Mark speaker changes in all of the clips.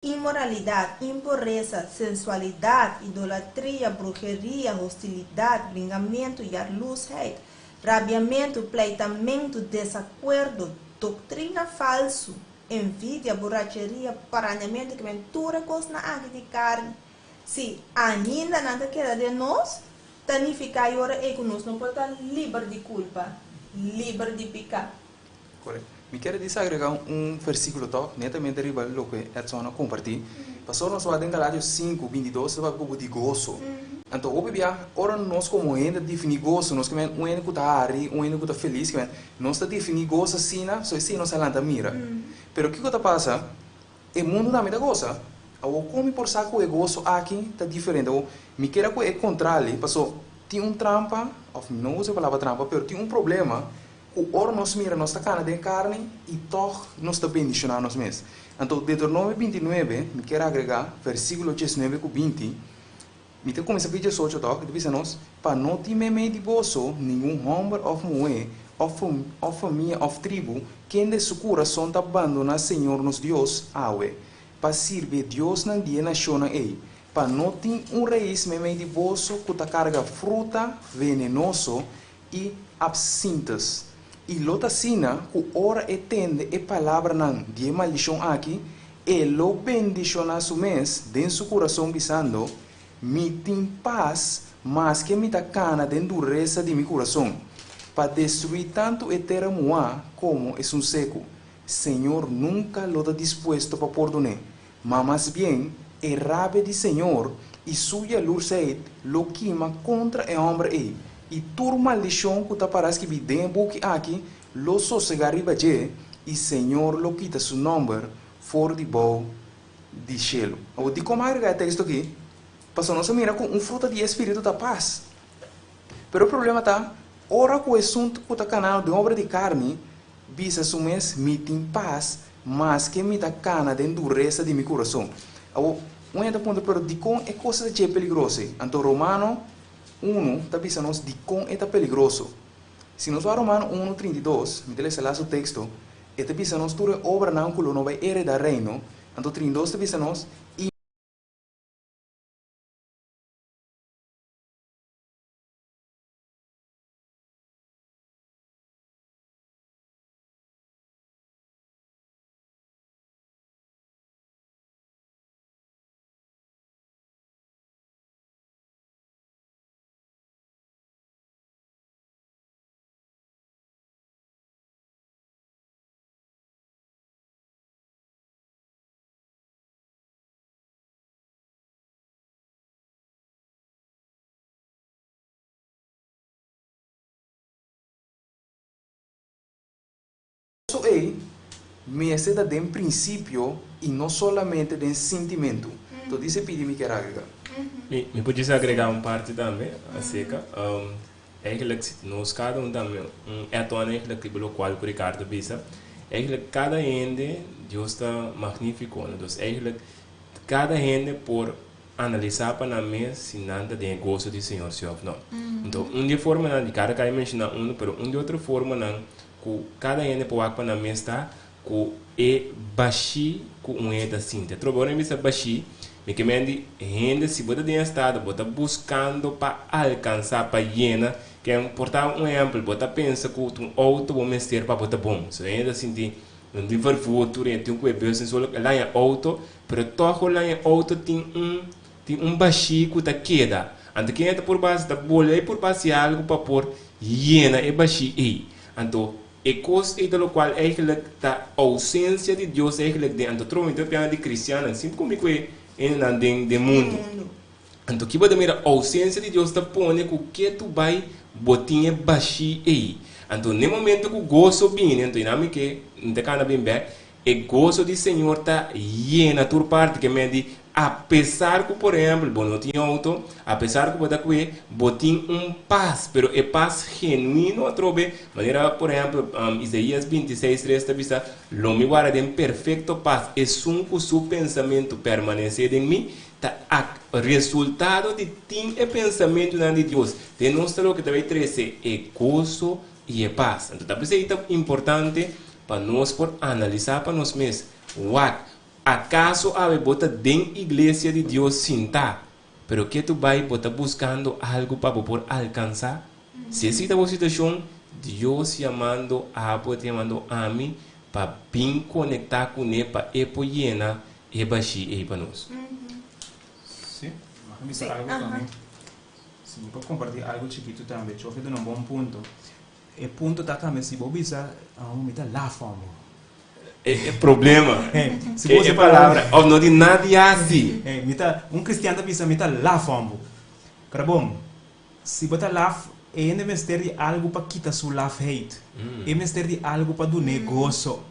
Speaker 1: Inmoralidat, impuresa, sensualidat, idolatria, bruheria, hostilidat, bringamentu, yarlusheid, rabiamentu, pleitamentu, desakuerdo, doktrina falsu, envidia, buracheria, paraniamentu, ke men tur e kosnan aki di karni, si ainda nan ta keda den nos, ta nifiká e ora ei ku nos no por ta liber di kulpa, liber di piká.
Speaker 2: Correcto. Mi kier a agrega un versiculo toch, netamente riba loke Edson a comparti. Pasobra nos wak den Galatio 5, 22, ta papia di goso. Anto, hopi bia, ora nos como hende defini goso, nos kemen un hende ku ta hari, un hende ku ta felis, kemen, nos ta defini goso asina, so esei nos a lanta mira. Pero kiko ta pasa? E mundu tambe ta gosa. Awo kon mi por sa ku e goso aki ta diferente? Awo, mi kier ku e kontrali, paso tin un trampa, of mi no usa e palabra trampa, pero tin un problema ku ora nos mira nos ta kana den karni i toch nos ta bendishoná nos mes. Anto, Deuteronomio 29, mi kier agregá, versíkulo 19 ku 20, mi ta kuminsá ku 18 toch, ta bisa nos, pa no tin meimei di boso ningun hòmber òf muhé, òf famia òf tribu, kende su kurason ta bandoná Señor nos Dios awe, pa sirbi e diosnan di e nashonnan ei, pa no tin un rais meimei di boso ku ta karga fruta venenoso i apsintus. I lo ta asina ku ora e tende e palabranan di e maldishon aki, e lo bendishoná su mes den su kurason bisando, Mi tin pas, maske mi ta kana den duresa di mi kurason, pa destruí tantu e tera muhá komo esun seku. Señor nunka lo ta dispuesto pa pordon'é, ma mas bien e rabia di Señor i su yalursheid lo kima kontra e hòmber ei, i tur maldishon ku ta pará skibí den e buki aki lo sosegá riba dje, i Señor lo kita su nòmber for di bou di shelu. Awor, dikon mi a agregá e teksto akí? Pasobra nos a mira ku un fruta di e spiritu ta pas. Pero e problema ta, ora ku esun ku ta kana den obra di karni bisa su mes, Mi tin pas, maske mi ta kana den duresa di mi kurason. Awor, un hende ta puntra, Pero dikon e kos ta dje peligroso ei? Anto Romano unu ta bisa nos dikon e ta peligroso. Si nos wak Romano unu, 32, mi ta lesa lastu teksto, e ta bisa nos tur e obranan ku lo no bai heredá Reino. Anto 32 ta bisa nos, I. Goso ei mester ta den prinsipio i no solamente den sintimentu. To dise pidi mi kier agrega.
Speaker 3: Mi por djis agrega un parti tambe acerca. Eigenlijk nos kada un tambe un add-on eigenlijk riba locual cu Ricardo a bisa. Eigenlijk kada hende Dios ta magnifico no. Dus eigenlijk kada hende por analisa pa nan mes si nan ta den e goso di Señor si of no. Enton un di e formanan, Ricardo a caba di menciona uno, pero un di otro formanan cu cada hende por wak pa nan mes ta cu e bashí cu un hende ta sinti. Atrobe ora mi bisa bashí, mi ke men di hende si bo ta den estado bo ta buscando pa alcansa, pa yena, ken por ta un ehempel bo ta pensa cu ta un auto bo mester pa bo ta bon. So hende ta sinti no tin vervoer tur hende tin cu e bus en solo el haña auto, pero tog el haña auto tin un tin un bashí cu ta keda. Anto ken e ta por basa ta bolbe por basi algo pa por yena e bashí ey. Anto E kos ei ta lokual eigenlijk ta ousensia di Dios eigenlijk den anto trobe mi ta piana di kristiannan sin ku mi ku e hendenan den den mundu. Anto ki bo ta mira ousensia di Dios ta pone ku ke tu bai bo tin e bashí ei. Anto n'e momento ku goso bini anto i nan mi ke mi ta kana bin bek E goso di Señor ta yena tur parti, ke men di, apesar ku, por ehèmpel, bo no tin outo, apesar ku bo ta kue, bo tin un pas, pero e pas genuino atrobe, manera, por ehèmpel, Isaías 26, 3 ta bisa, Lo mi warda den perfekto pas esun ku su pensamentu permanesé den mi, ta ak resultado di tin e pensamentunan di Dios den nos ta loke ta bai trese e goso i e pas. Anto ta p'esei ta importante pa nos por analisá pa nos mes, wak. Akaso awe bo ta den iglesia di Dios sintá, pero ke tu bai bo ta buskando algu pa bo por alkansá? Si esei ta bo situashon, Dios yamando abo ta yamando ami pa bin konektá kuné pa e por yena e bashí ei pa nos.
Speaker 4: Sí, mag mi bisa algu tambe? Si mi por kompartí algu chikitu tambe, Chofi duna un bon punto. E punto ta tambe si bo bisa, Amo mi ta laf amo.
Speaker 3: E problema.
Speaker 4: Si bo usa
Speaker 3: e palabra, of no tin nada di hasi.
Speaker 4: Mi ta, un cristian ta bisa mi ta laf amo. Pero bon, si bo ta laf, e hende mester di algu pa kita su lafheid. E mester di algu pa dun'é goso.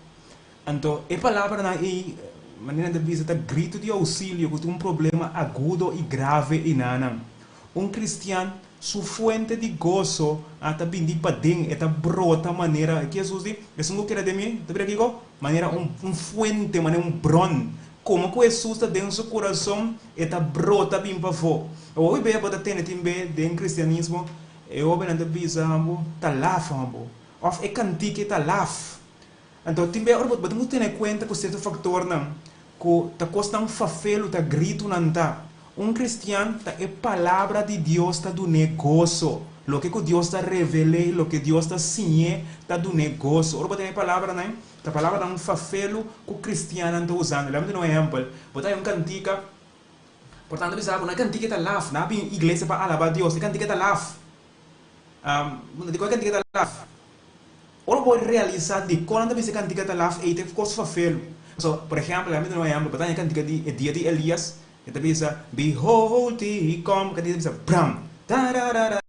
Speaker 4: Anto e palabranan ei, manera nan ta bisa, ta gritu di ousilio ku tin un problema agudo i grave enanan. Un kristian su fuente di goso a ta bini di paden, e ta brota manera, ki Hesus di? Esun ku keda den mi ta bira kiko? Manera un un fuente, manera un bron. Komo ku Hesus ta den su kurason, e ta brota bin pafó. Hopi bes bo ta tende tin be den kristianismo e hobennan ta bisa bo ta laf bo, òf e kantika e ta laf. Anto tin bes ora bo tin ku tene kuenta ku sierto faktornan ku ta kosnan fafelu, ta gritunan ta. Un kristian ta e Palabra di Dios ta dun'é goso. Loke ku Dios ta revel'é i loke Dios ta siñ'é ta dun'é goso. Ora bo tene e palabranan, ta palabranan fafelu ku kristiannan ta usando. Lami duna un ehèmpel. Bo ta haña un kantika, por tantu bisa bo, no e kantika ta laf. Nan a bin iglesia pa alabá Dios. E kantika ta laf. Dikon e kantika ta laf? Ora bo realisá dikon nan ta bisa e kantika ta laf, ei ta kos fafelu. Pasobra, por ehèmpel, lami duna un ehèmpel, bo ta haña e kantika di e dia di Elias, e ta bisa, Behold, he come, e kantika ta bisa, Bram! Tarararara,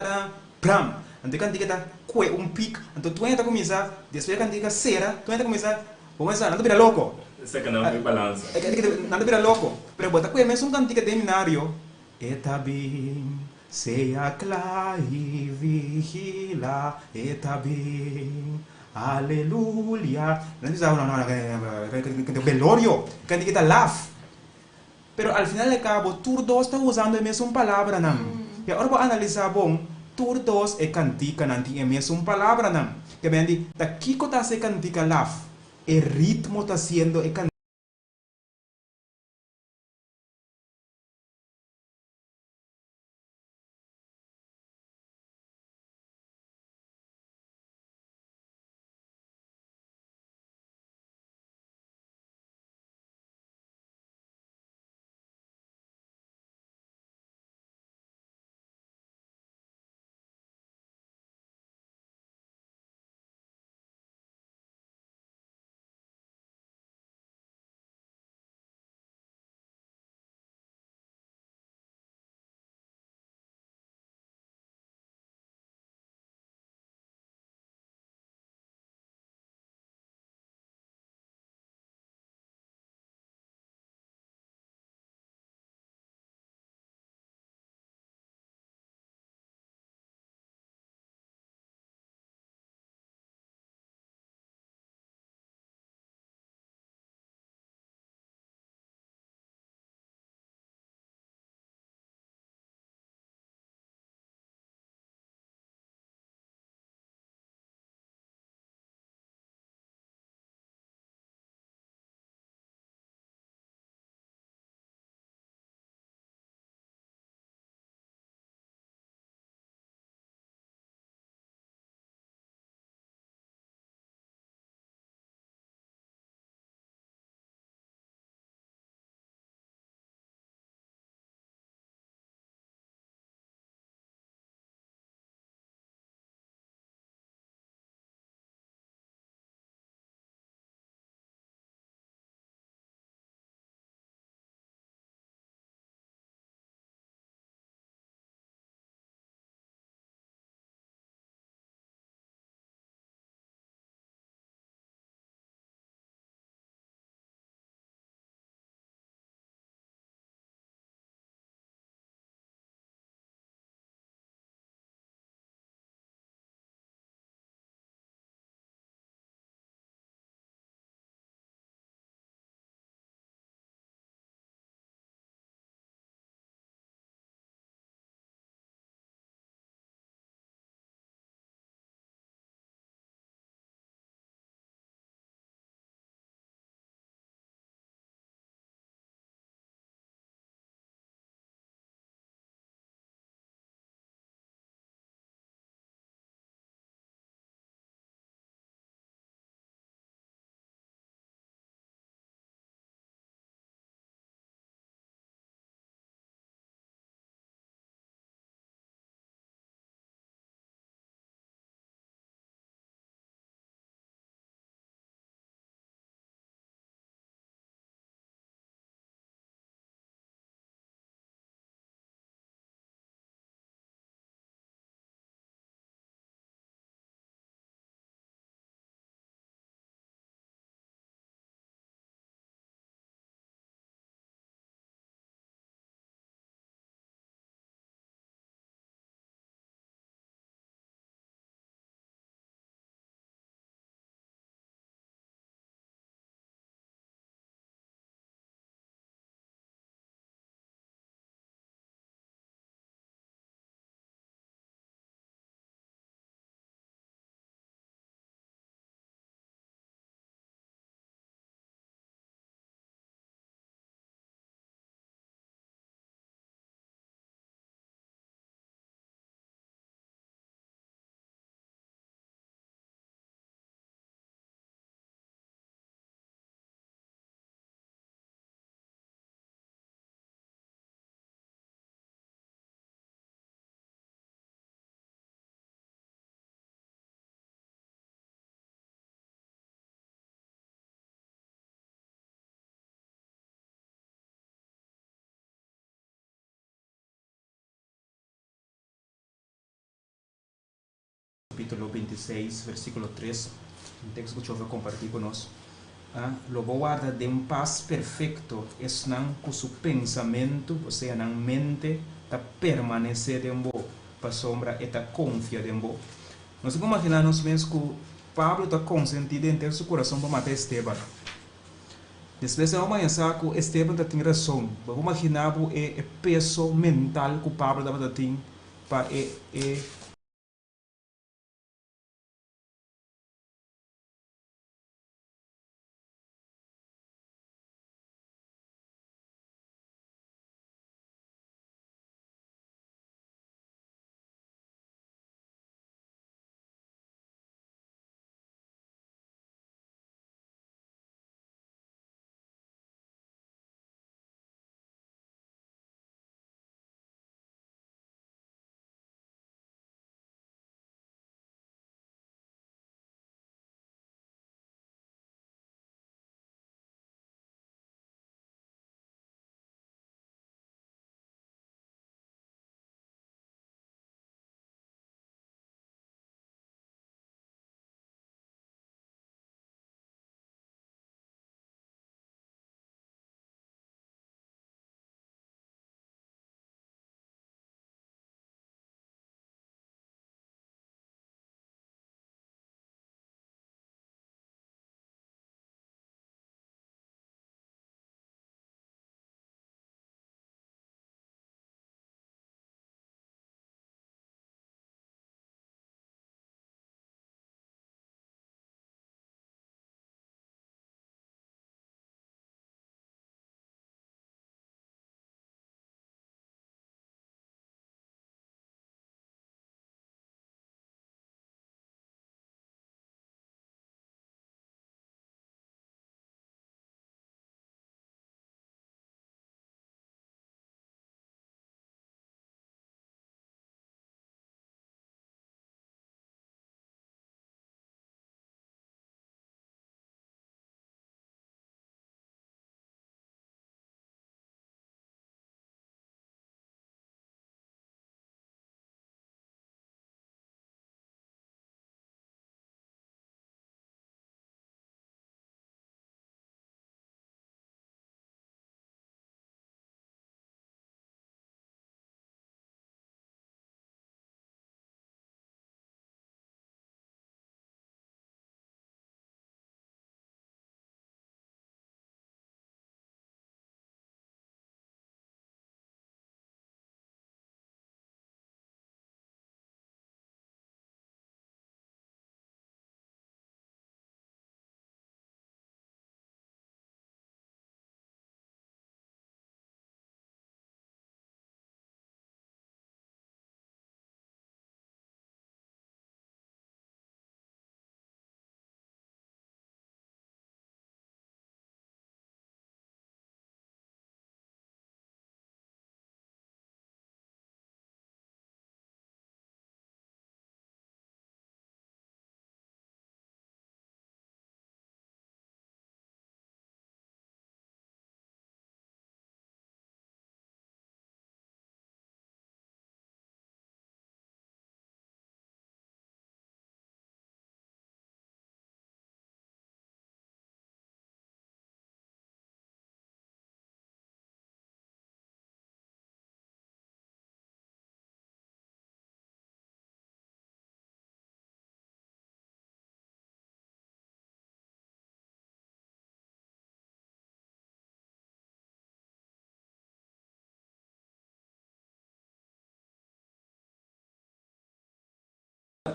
Speaker 4: bram! Anto e kantika ta kue un pik, anto tueña ta kuminsá, despues e kantika sera, tueña ta kuminsá, bo mester sa, nan ta bira loko.
Speaker 3: Esaki nan tin balansa.
Speaker 4: Nan ta bira loko. Pero bo ta kue mesun kantika den minario, E ta bin. Sea kla i vigila, e ta bin. Alelulia. Nan bisa, no, no, no, velorio, kende ki ta laf. Pero al final di kabo tur dos ta usando e mesun palabranan. I ora bo analisa bon, tur dos e kantikanan tin e mesun palabranan. Ke men di, ta kiko ta hasi e kantika laf? E ritmo ta siendo e kantika. kapítulo 26, versíkulo 3, un teksto ku Chove a kompartí ku nos. Lo bo warda den pas perfekto esnan ku su pensamentu, o sea nan mente, ta permanesé den bo, pasobra e ta konfia den bo. Nos tin ku imaginá nos mes ku Pablo ta konsentí den henter su kurason pa mata Esteban. Despues nan a baña sa ku Esteban ta tin rason. Bo por imaginá bo e peso mental ku Pablo tabata tin pa e e.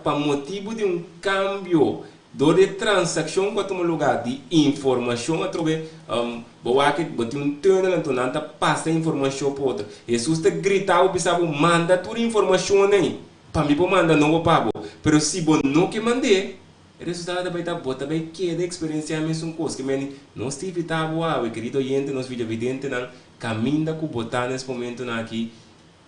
Speaker 3: Pa motibu di un kambio dor di e transakshon ku a tuma lugá di informashon atrobe bo wak bo tin un tunnel anto nan ta pasa informashon pa otro. Hesus ta grita bo bisa bo manda tur informashonnan ei pa mi por manda nobo pa bo pero si bo no ke mand'é e resultado ta bai ta bo ta bai keda eksperensiá mesun kos ke meni nos ta invitá bo awe kerido oyente nos videovidentenan kaminda ku bo ta nes momentunan aki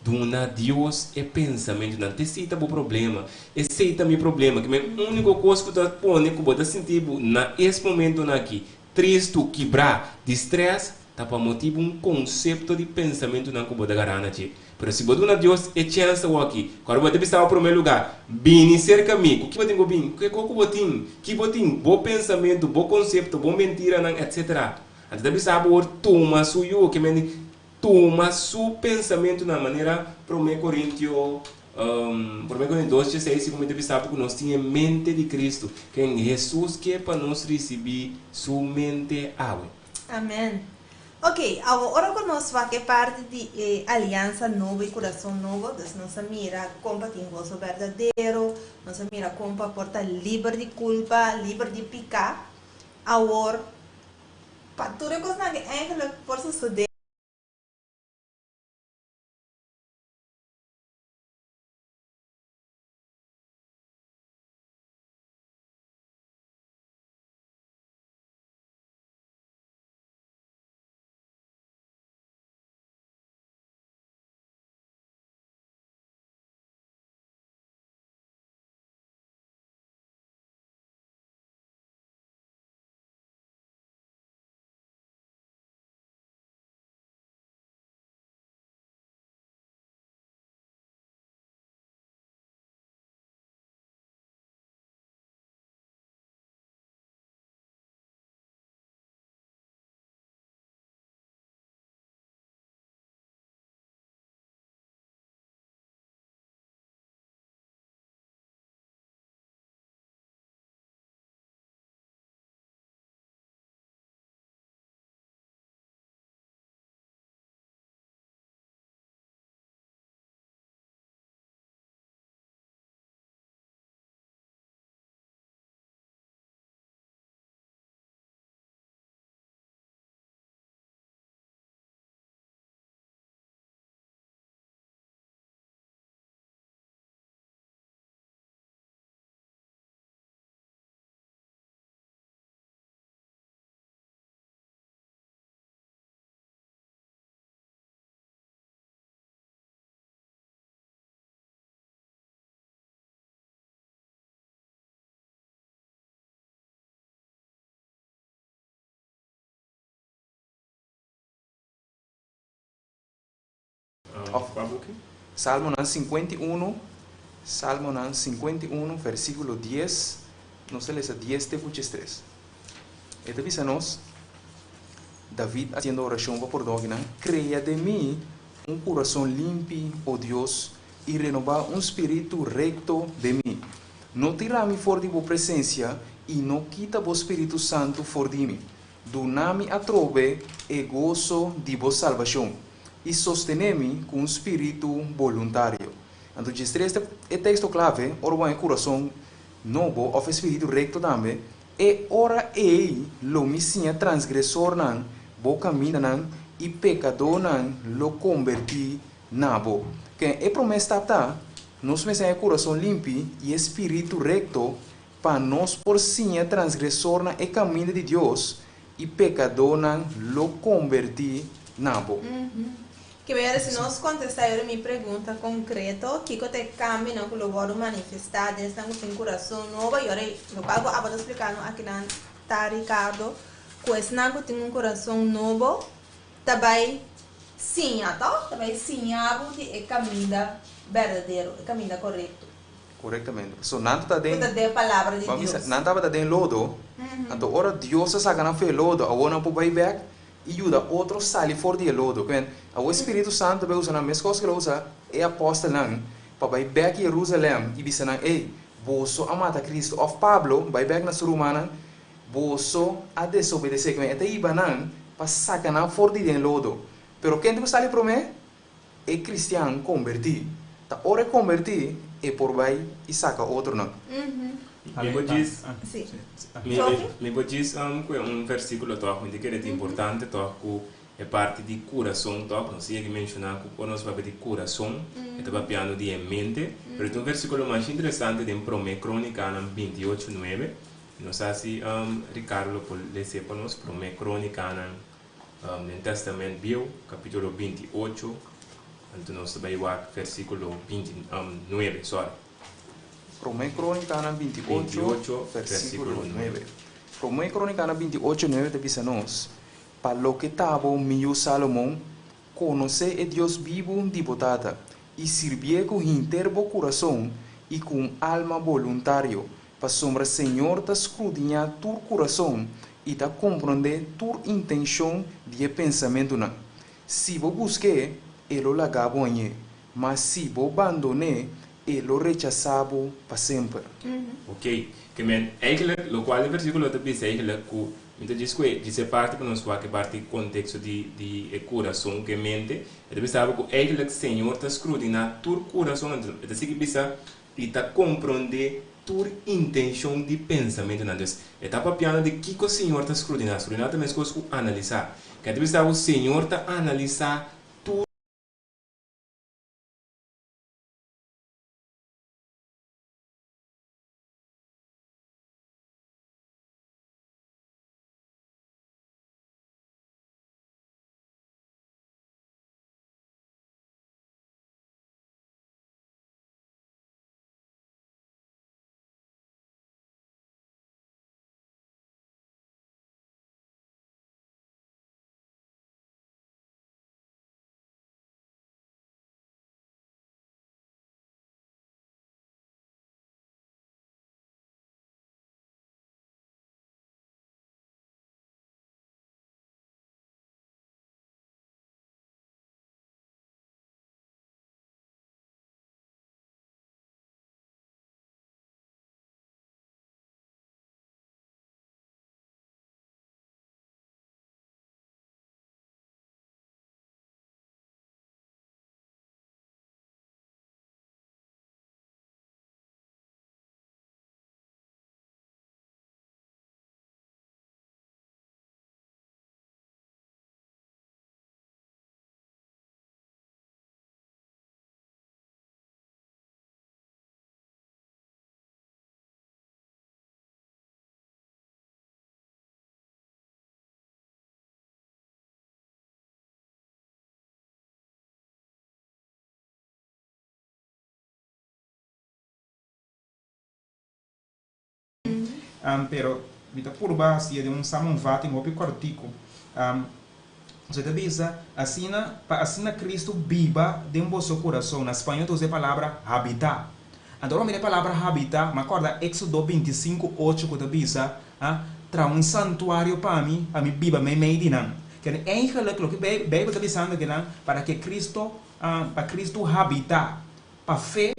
Speaker 3: Duna Dios e pensamentunan. T'esei ta bo problema. Esei ta mi problema. Kimen úniko kos ku ta pone ku bo ta sinti bo na es momentunan aki tristu, kibrá, di strès? Ta pa motibu un konsepto di pensamentunan ku bo ta gará na dje. Pero si bo duna Dios e chèns awoki, ku ora bo ta bisa bo promé lugá, Bini serka mi, ku ki bo tin ku bin? Ku e kos ku bo tin? Ki bo tin? Bo pensamentu, bo konsepto, bo mentiranan, etsetera. Anto ta bisa bo wor tuma su yu, ke men di tuma su pensamentunan, manera Promé Korintio, Promé Korintio dos dieseis, si ku mi ta bisa bo ku nos tin e mente di Kristu. Ken Hesus ke pa nos risibí su mente awe.
Speaker 1: Amen. Ok, awo ora ku nos wak e parti di e aliansa nobo i kurason nobo, dus nos a mira kon pa tin goso berdadero, nos a mira kon pa por ta liber di kulpa, liber di piká. Awor, pa tur e kosnan aki eigenlijk por sosodé.
Speaker 2: Of Salmonan 51, Salmonan 51, versíkulo 10, nos ta lesa 10 te ku 13. E ta bisa nos, David hasiendo orashon pa pordon akinan, Krea den mi un kurason limpi, o Dios, i renobá un spiritu rekto den mi. No tira mi for di bo presensia i no kita bo spiritu santu for di mi. Duna mi atrobe e goso di bo salbashon i sostené mi ku un spiritu boluntario. Anto djestres ta e teksto klave ora bo haña kurason nobo òf e spiritu rekto tambe, e ora ei lo mi siña transgresornan bo kamindanan i pekadónan lo kombertí na bo. Ken e promé stap ta, nos mester haña kurason limpi i e spiritu rekto pa nos por siña transgresornan e kaminda di Dios i pekadónan lo kombertí na bo.
Speaker 1: Ke manera si nos kontestá yori mi pregunta konkreto, kiko ta e kambionan ku lo wòrdu manifestá den esnan ku tin kurason nobo? Yori lokual ku abo ta spliká no akinan ta Ricardo, ku esnan ku tin un kurason nobo ta bai siña, tòg? Ta bai siña bo di e kaminda berdadero, e kaminda korekto.
Speaker 2: Korektamente. Pasobra nan ta den.
Speaker 1: Ku ta den palabra di Dios.
Speaker 2: Nan tabata den lodo, anto ora Dios a saka nan for e lodo, awor nan por bai bèk i yuda otro sali for di e lodo. Kuen, awor e Spiritu Santu bai usa nan meskos ku el a usa e apòstelnan pa bai bèk Yerusalèm i bisa nan, Ey, boso a mata Kristu. Òf Pablo bai bèk na su rumannan, Boso a desobedesé. Kuen, e ta hiba nan pa saka nan for di den lodo. Pero ken tin ku sali promé? E kristian kombertí. Ta ora e kombertí, e por bai i saka otronan.
Speaker 3: Mi por djis, mi por djis ku e un versíkulo tòg, mi ta kere ta importante tòg ku e parti di kurason tòg, nos a yega menshoná ku ora nos papia di kurason e ta papiando di e mente, pero tin un versíkulo masha interesante den Promé Krónikanan 28, 9, mi no sa si Ricardo lo por les'é pa nos, Promé Krónikanan Den Testament Bieu, capítulo 28, anto nos ta bai wak versículo 29, sorry.
Speaker 2: Promé Krónikanan 28, versículo 9. Promé Krónikanan 28, 9 ta bisa nos, Pa loke ta bo, mi yu Salomon, konosé e Dios bibu di bo tata, i sirbié ku hinter bo kurason i ku un alma boluntario, pasobra Señor ta skrudiñá tur kurason i ta komprondé tur intenshon di e pensamentunan. Si bo busk'é, e lo laga bo hañ'é, ma si bo bandon'é, e lo rechasá bo pa semper.
Speaker 3: Ok, ke men eigenlijk lokual e versíkulo ta bisa eigenlijk ku mi ta djis ku e djis e parti pa nos wak e parti konteksto di di e kurason ku e mente, e ta bisa bo ku eigenlijk Señor ta skrudiná tur kurason, anto e ta sigui bisa i ta komprondé tur intenshon di pensamentunan. Dus e ta papiando di kiko Señor ta skrudiná. Skrudiná ta meskos ku analisá. Ke ta bisa bo Señor ta analisá tur.
Speaker 4: Pero mi ta purba hasié den un samenvatting hopi kòrtiku. Boso ta bisa, Asina, pa asina Kristu biba den boso kurason. Na spañó ta usa e palabra habitá. Anto ora mi mira e palabra habitá, mi a kòrda Éksodo 25, ocho ku ta bisa, Traha un santuario pa mi, pa mi biba meimei di nan. Kende eigenlik loke Beibel ta bisando kinan, para ke Kristu, pa Kristu habitá pa fe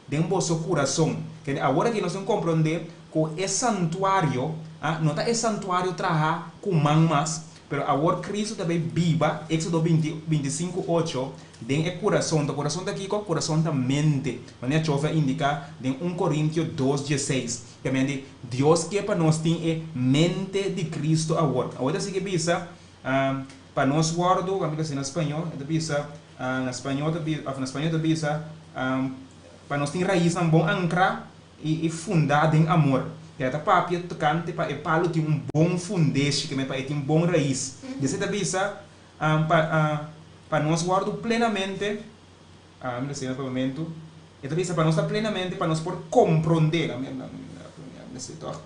Speaker 4: den boso kurason. Kende awor aki nos tin komprondé ku e santuario no ta e santuario trahá ku man mas, pero awor Kristu ta bai biba, Éksodo 20, 25, 8, den e kurason. Ta kurason ta kiko? Kurason ta mente, manera Chofe a indiká den 1 Korintio 2, 16. Ke men di, Dios ke pa nos tin e mente di Kristu awor. Awor ta sigui bisa, pa nos wòrdu, mi ta si na spañó, e ta bisa, na spañó ta bisa, òf na spañó ta bisa, pa nos tin raisnan bon ankrá i i fundá den amor. Ke ta papia tokante pa e palu tin un bon fundeshi, ke men pa e tin bon rais. Esei ta bisa, pa pa nos wòrdu plenamente, mi ta si na papiamentu, e ta bisa pa nos ta plenamente, pa nos por komprondé, mi ta si tòg.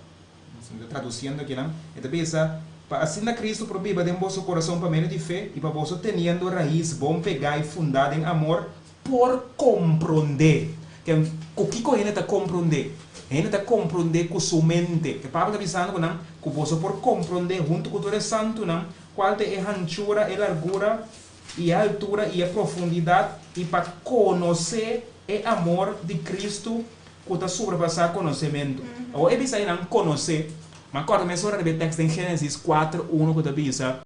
Speaker 4: Mi ta traduciendo akinan, e ta bisa, Pa asina Cristo por biba den boso corazon pa medio di fe, i pa boso teniendo rais bon pegá i fundá den amor, por comprendé. Ken, cu kico hende ta comprendé? Hende ta comprendé cu su mente. Ke Pablo ta bisando cu nan, cu boso por comprendé hunto cu tur e santunan, cual ta e hanchura, e largura, i e altura, i e profundidad, i pa conocé e amor di Cristo, ku ta sobrepasá konosementu. Awor e bisa einan konosé. Mi a kòrda mesora riba e tèkst den Génesis kuater unu ku ta bisa,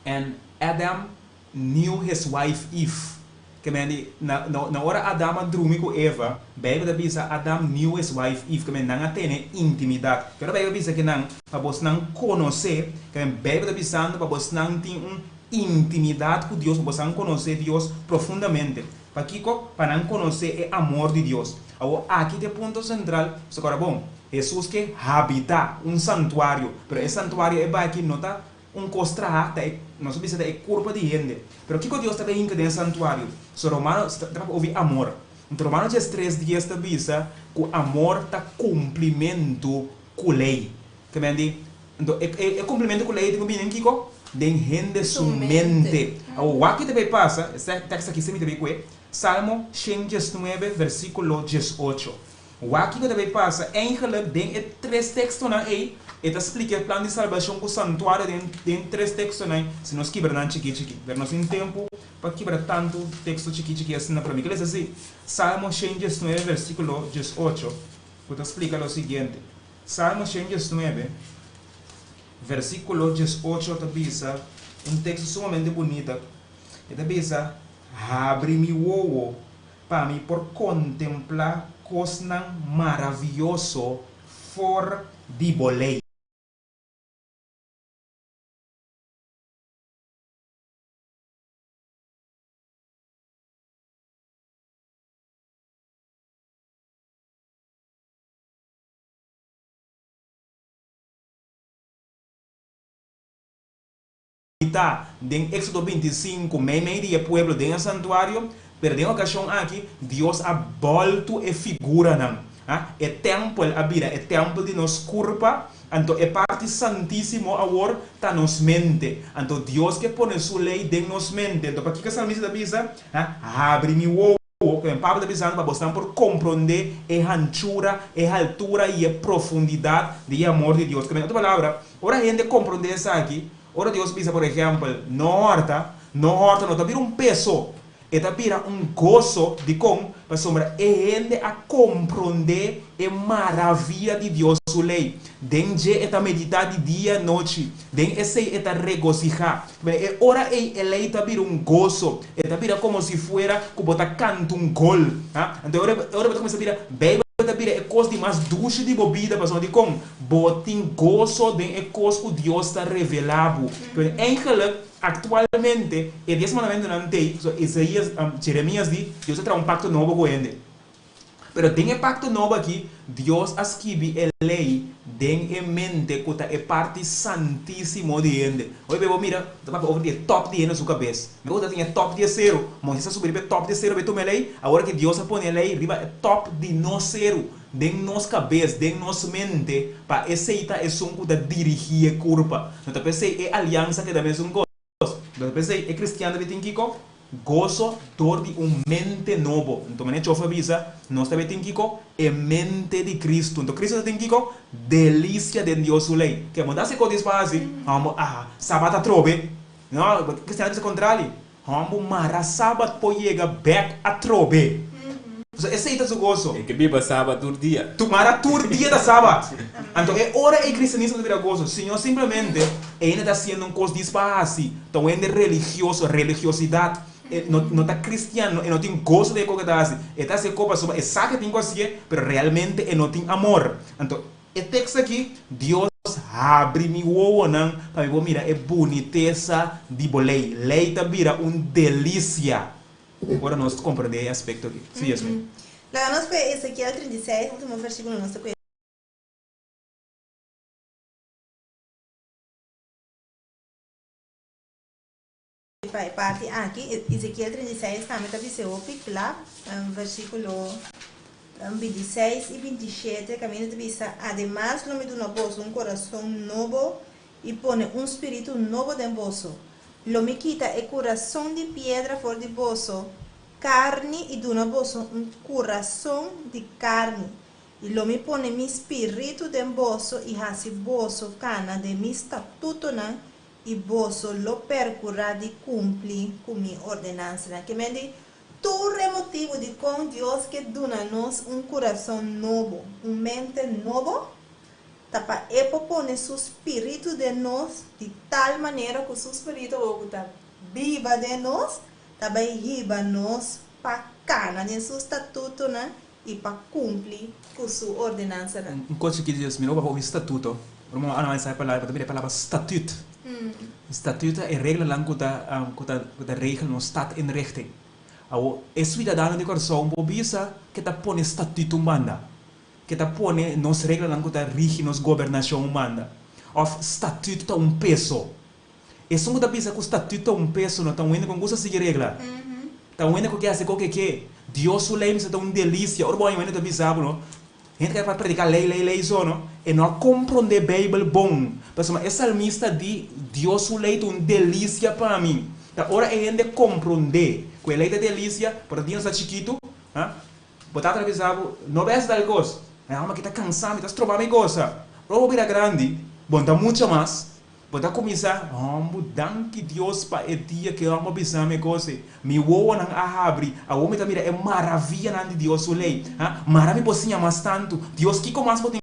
Speaker 4: And Adam knew his wife Eve. Ke men di, na na ora Adam a drumi ku Eva, Beibel ta bisa Adam knew his wife Eve, ke men nan a tene intimidat. Ke ora Beibel bisa ke nan, pa bosnan konosé, ke men Beibel ta bisando pa bosnan tin un intimidat ku Dios, pa bosnan konosé Dios profundamente. Pakiko? Pa nan konosé e amor di Dios. Awor, aki ta e punto sentral. Bo kòrda bon, Hesus ke habitá un santuario, pero e santuario e bai aki no ta un kos trahá, ta e, nos a bisa ta e kurpa di hende. Pero kiko Dios ta bai hinka den e santuario? So Romano ta papia obi amor. Anto Romano 13 dies ta bisa ku amor ta kumplimentu ku lei. Ke men di, anto e kumplimentu ku lei tin ku bini den kiko? Den hende su mente. Awor, wak ki ta bay pasa, e tekst aki si mi ta bay kue, Salmo 119 versíkulo 18. Wak kiko ta bay pasa, eigenlijk den e tres tekstonan ei, e ta splika e plan di salbashon ku santuario den den tres tekstonan ei, si nos kibra nan chikí chikí. Pero nos tin tempu pa kibra tantu teksto chikí chikí asina, pero mi ke lesa si, Salmo 119 versíkulo 18, ku ta splika lo siguiente, Salmo 119 versíkulo 18 ta bisa un teksto sumamente bunita, e ta bisa, Habri mi wowo pa mi por kontemplá kosnan maravioso for di bo lei. Ta den Éxodo 25, meimei di e pueblo den e santuario, pero den e okashon aki Dios a bòltu e figuranan. E tèmpel a bira e tèmpel di nos kurpa, anto e parti santísimo awor ta nos mente. Anto Dios ke pone su lei den nos mente. Anto pakiko e salmista ta bisa, Habri mi wowo, ku Pablo ta bisando pa bosnan por komprondé e hanchura, e haltura i e profundidat di e amor di Dios. Ku otro palabra, ora hende komprondé esaki, ora Dios bisa, por ehèmpel, no hòrta, no hòrta no ta bira un peso, e ta bira un goso. Dikon? Pasobra e hende a komprondé e maravia di Dios su lei. Den dje e ta meditá di dia nochi, den esei e ta regosihá. E ora ei e lei ta bira un goso, e ta bira komo si fuera ku bo ta kanta un gol. Anto e ora bo ta kuminsá bira, Beibel ta bira e kos di mas dushi di bo bida, pasobra dikon? Bo tin goso den e kos ku Dios ta revelá bo. Pero eigenlik, aktualmente, e dies mandamentunan t'ei, pasobra Isaías, Jeremías di, Dios a traha un pakto nobo ku hende. Pero den e pakto nobo aki, Dios a skibi e lei den e mente ku ta e parti santísimo di hende. Hopi bes bo mira, ta papia over di e tòp di hende su kabes. Mi ku ta tin e tòp di e seru. Moisés a subi riba e tòp di e seru pa e tuma e lei. Awor ki Dios a pone e lei riba e tòp di nos seru, den nos kabes, den nos mente, pa esei ta esun ku ta dirigí e kurpa. No ta p'esei e aliansa keda mesun kos. No ta p'esei e kristian ta tin kiko? Goso dor di un mente nobo. Nto manera Chof a bisa, nos ta tin kiko? E mente di Kristu. Nto Kristu ta tin kiko? Delisia den Dios su lei. Ke bo ta hasi kos di spasi? Hòmber, aha, sabat atrobe. No, kristian ta bisa kontrali. Hòmber mara sabat por yega bèk atrobe. Pasobra esei ta su goso.
Speaker 3: E ke biba sabat tur dia.
Speaker 4: Tu mara tur dia ta sabat. Anto e ora ei kristianismo ta bira goso. Si no simplemente e hende ta hasiendo un kos dis pa hasi, ta un hende religioso, religiosidat. E no no ta kristian, e no tin goso den e kos ku e ta hasi. E ta hasi e kos pasobra e sa ku e tin ku hasié, pero realmente e no tin amor. Anto e tekst aki, Dios habri mi wowonan pa mi por mira e bunitesa di bo lei. Lei ta bira un delisia. Ora nos komprendé e aspekto aki. Sí, Yasmin.
Speaker 1: Laga nos kue Ezekiel 36, último versíkulo nos ta kue. Pa e parti aki, Ezekiel 36 tambe ta bis'é hopi kla, versíkulo 26 i 27, kaminda ta bisa, Ademas lo mi duna boso un kurason nobo i pone un spiritu nobo den boso. Lo mi kita e kurason di piedra for di boso karni i duna boso un kurason di karni. I lo mi pone mi spiritu den boso i hasi boso kana den mi statutonan i boso lo perkurá di kumpli ku mi ordenansanan. Ke men di, tur e motibu dikon Dios ke duna nos un kurason nobo, un mente nobo, ta pa e por pone su spiritu den nos di tal manera ku su spiritu awor ku ta biba den nos ta bai hiba nos pa kana den su statutonan i pa kumpli ku su ordenansanan.
Speaker 4: Un kos chikito Dios mira bo papia obi statuto. Ora bo analisá e palabra bo ta mira e palabra statuut. Statuut ta e reglanan ku ta ku ta ku ta regel nos stadinrichting. Awor e suidadano di Kòrsou bo bisa ke ta pone statuut un banda. Ke ta pone nos reglanan ku ta rigi nos gobernashon un banda. Òf statuut ta un peso. Esun ku ta bisa ku statuut ta un peso no ta un hende ku no gusta sigui regla. Ta un hende ku ke hasi koke ke. Dios su lei mester ta un delisia. Ora bo haña un hende ta bisa bo no. Hende ku ta prediká lei, lei, lei so no, e no a komprondé Beibel bon. Pasobra e salmista di, Dios su lei ta un delisia pa mi. Ta ora e hende komprondé ku e lei ta delisia, por ta dia nos ta chikitu, ha, bo tata ta bisa bo, No bes tal kos. Mi alma aki ta kansá, mi ta stroba mi gosa. Ora bo bira grandi, bo no ta mucha mas, Bo ta kuminsá, Hòmbu, danki Dios pa e dia ku e hòmber bisa mi e kos ei. Mi wowonan a habri, awor mi ta mira e maravianan di Dios su lei. Ha, mara mi por siña mas tantu. Dios, kiko mas bo tin?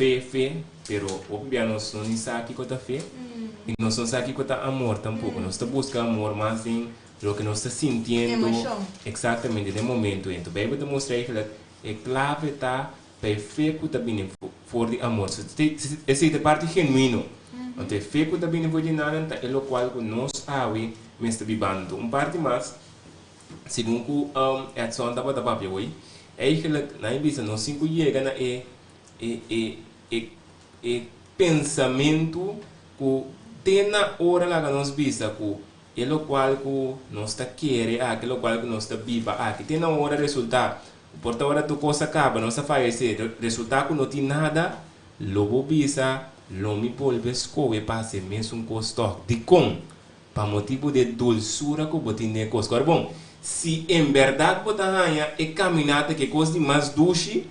Speaker 3: Fe, fe, pero hopi bia nos no ni sa kiko ta fe y nos no sa kiko ta amor tampoco. Nos ta busca amor mas den loke nos ta sintiendo
Speaker 1: Emocion.
Speaker 3: exactamente den momento. Enton Bijbel ta mustra eigenlijk e clave ta Pa e fe ku ta bini for di amor. Esei ta e parti genuino. Anto e fe ku ta bini for di nan ta e lokual ku nos awe mester bibando. Un parti mas, segun ku Edson tabata papia hoy, eigenlijk nan a bisa nos tin ku yega na e e e e e pensamentu ku te na ora laga nos bisa ku e lokual ku nos ta kere aki, e lokual ku nos ta biba aki, te na ora resulta Por ta ora tur kos a kaba, nos a fayesé, resultá ku no tin nada, lo bo bisa, Lo mi bolbe skohe pa hasi e mesun kos tòg. Dikon? Pa motibu di e dulsura ku bo tin den e kos. Kòrda bon, si en bèrdat bo ta haña e kaminata ku e kos di mas dushi,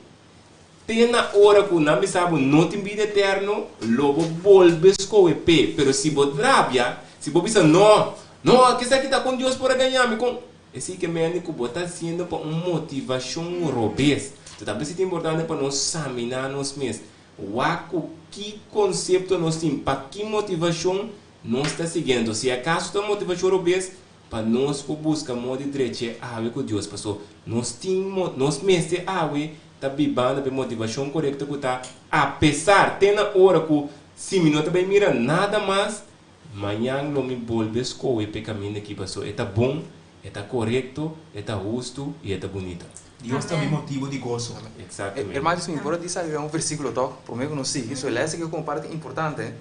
Speaker 3: te na ora ku nan bisa bo no tin bida eterno, lo bo bolbe skohe p'e. Pero si bo rabia, si bo bisa, No! No! Kisaki ta kon Dios por a gaña mi? Kon? Esei ke mende ku bo ta hasiendo pa un motivashon robes. Enton ta bes ta importante pa nos saminá nos mes, wak ku ki konsepto nos tin, pa ki motivashon nos ta siguiendo. Si akaso ta un motivashon robes, pa nos por buska moda di drech'é awe ku Dios, paso nos tin nos mester awe ta bibando pa e motivashon korekto ku ta apesar te na ora ku si mi no ta bai mira nada mas, Mañan lo mi bolbe skohe p'e kaminda aki paso e ta bon, e ta korekto, e ta hustu i e ta bunita.
Speaker 4: Dios ta mi motibu di goso.
Speaker 3: Exactamente.
Speaker 2: Hermano mi por a disa riba un versíkulo tòg promé ku nos sigui. So e lès aki komo parti importante.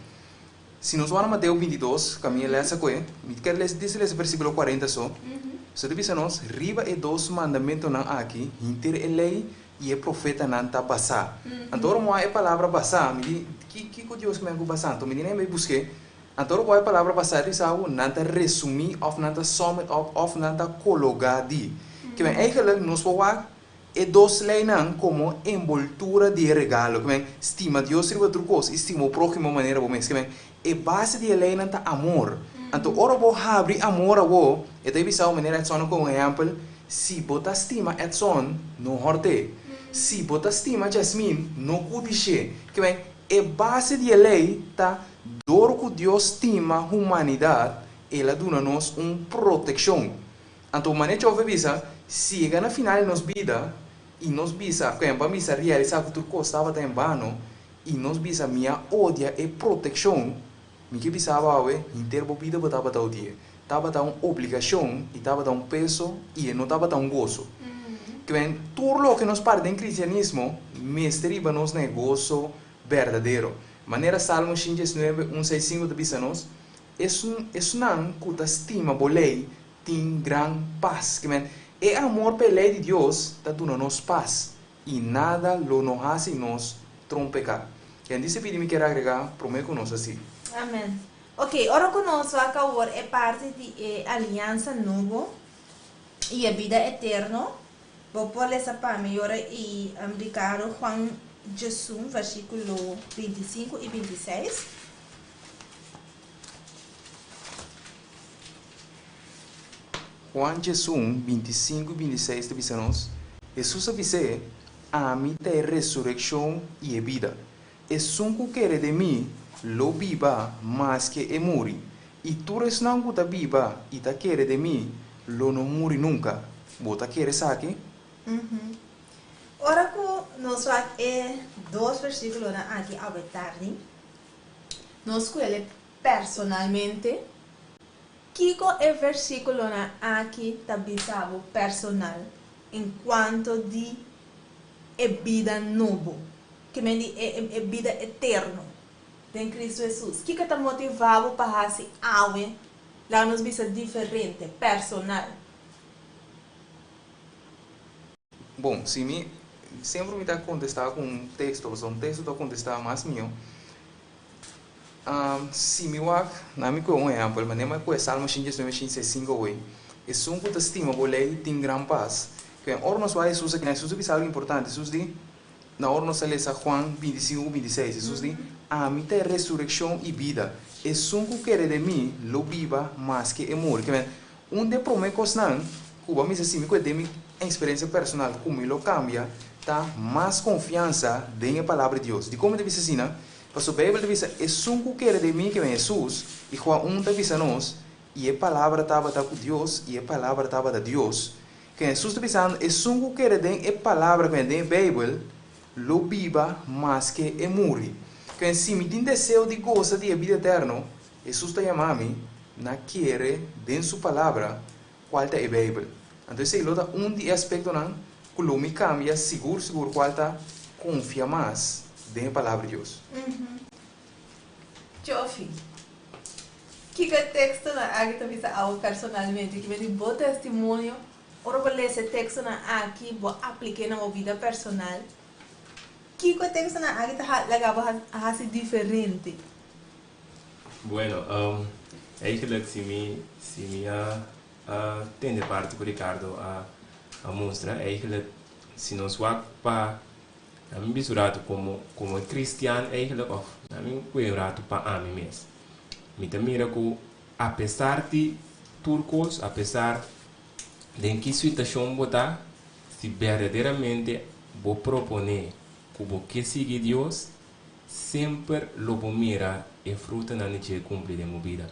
Speaker 2: Si nos wak na Mateo 22, kaminda e lès a kohe, mi kier lesa disa lesa versíkulo 40 so. So ta bisa nos, Riba e dos mandamentonan aki henter e lei i e profetanan ta basá. Anto ora mi wak e palabra basá, mi di, Ki, kiko Dios men ku basá? Anto mi di, Nan bai busk'é. Anto ora bo wak e palabra basá di sa ku nan ta resumí òf nan ta sum it up òf nan ta kologá di. Ke men eigenlijk nos por wak e dos leinan komo enboltura di e regalo. Ke men stima Dios riba tur kos i stima bo próhimo manera bo mes. Ke men e base di e leinan ta amor. Anto ora bo habri amor awor, e ta bisa bo manera Edson a kohe un ehèmpel, Si bo ta stima Edson, no hòrt'é. Si bo ta stima Jasmine, no kudish'é. Ke men, e base di e lei ta dor ku Dios stima humanidat, el a duna nos un protekshon. Anto manera Chove bisa, si yega na final di nos bida i nos bisa, ku ban bisa realisá ku tur kos tabata en bano, i nos bisa mi a odia e protekshon, Mi ke bisa bo awe, henter bo bida bo tabata odi'é. Tabata un obligashon i tabata un peso i e no tabata un goso. Kwen, tur loke nos para den kristianismo mester riba nos na e goso berdadero. Manera Salmo 119, un seis sinku ta bisa nos, Esun, esunnan ku ta stima bo lei tin gran pas. Kwen, e amor pa e lei di Dios ta duna nos pas i nada lo no hasi nos trompeká. Ken di sepidi mi kier agregá promé ku nos a sigui.
Speaker 1: Amen. Ok, ora ku nos wak awor e parti di e aliansa nobo i e bida eterno, bo por lesa pa mi ora i Ricardo Juan 11, versíkulo 25 i 26.
Speaker 2: Juan 11, 25 i 26 ta bisa nos, Hesus a bis'é, Ami ta e resurekshon i e bida. Esun ku kere den mi lo biba maske e muri, i tur esnan ku ta biba i ta kere den mi lo no muri nunka. Bo ta kere esaki?
Speaker 1: Ora ku nos wak e dos versíkulonan aki awe tardi, nos skuele personalmente. Kiko e versíkulonan aki ta bisa bo personal enkuanto di e bida nobo, ke men di e e bida eterno den Kristu Hesus? Kiko ta motivá bo pa hasi awe, laga nos bisa diferente, personal?
Speaker 2: Bon, si mi semper mi ta kontestá ku un teksto, pasobra un teksto ta kontestá mas mihó. Si mi wak, na mi kohe un ehèmpel, manera mi a kohe Salmo 119, 165 awor, Esun ku ta stima bo lei tin gran pas. Kuen ora nos wak Hesus aki, Hesus a bisa algu importante. Hesus di, na ora nos a lesa Juan 25 ku 26, Hesus di, Ami ta e resurekshon i bida. Esun ku kere den mi lo biba maske e muri. Kuen, un di e promé kosnan ku bo a mester si mi kohe den mi eksperensia personal ku mi lo kambia ta mas konfiansa den e Palabra di Dios. Dikon mi ta bisa asina? Pasobra Beibel ta bisa, Esun ku kere den mi, ke ben Hesus, i Juan un ta bisa nos, I e Palabra tabata ku Dios, i e Palabra tabata Dios. Ke Hesus ta bisando, Esun ku kere den e Palabra, ke ben den e Beibel, lo biba maske e muri. Ke ben si mi tin deseo di gosa di e bida eterno, Hesus ta yama mi na kere den su Palabra, kual ta e Beibel. Anto esei lo ta un di e aspektonan ku lo mi kambia sigur sigur kual ta konfia mas den e Palabra di Dios.
Speaker 1: Jofi, kiko e tekstonan aki ta bisa abo personalmente? Ki bini bo testimonio ora bo lesa e tekstonan aki, bo aplik'é na bo bida personal? Kiko e tekstonan aki ta laga bo hasi diferente?
Speaker 3: Bueno, eigenlijk si mi si mi a a tende parti ku Ricardo a a mustra, eigenlijk si nos wak pa na mi bisa un ratu komo komo kristian eigenlijk òf na mi kue un ratu pa ami mes, mi ta mira ku apesar di tur kos, apesar den ki situashon bo ta, si berdaderamente bo proponé ku bo ke sigui Dios, Semper lo bo mira e frutanan di dje kumpli den bo bida.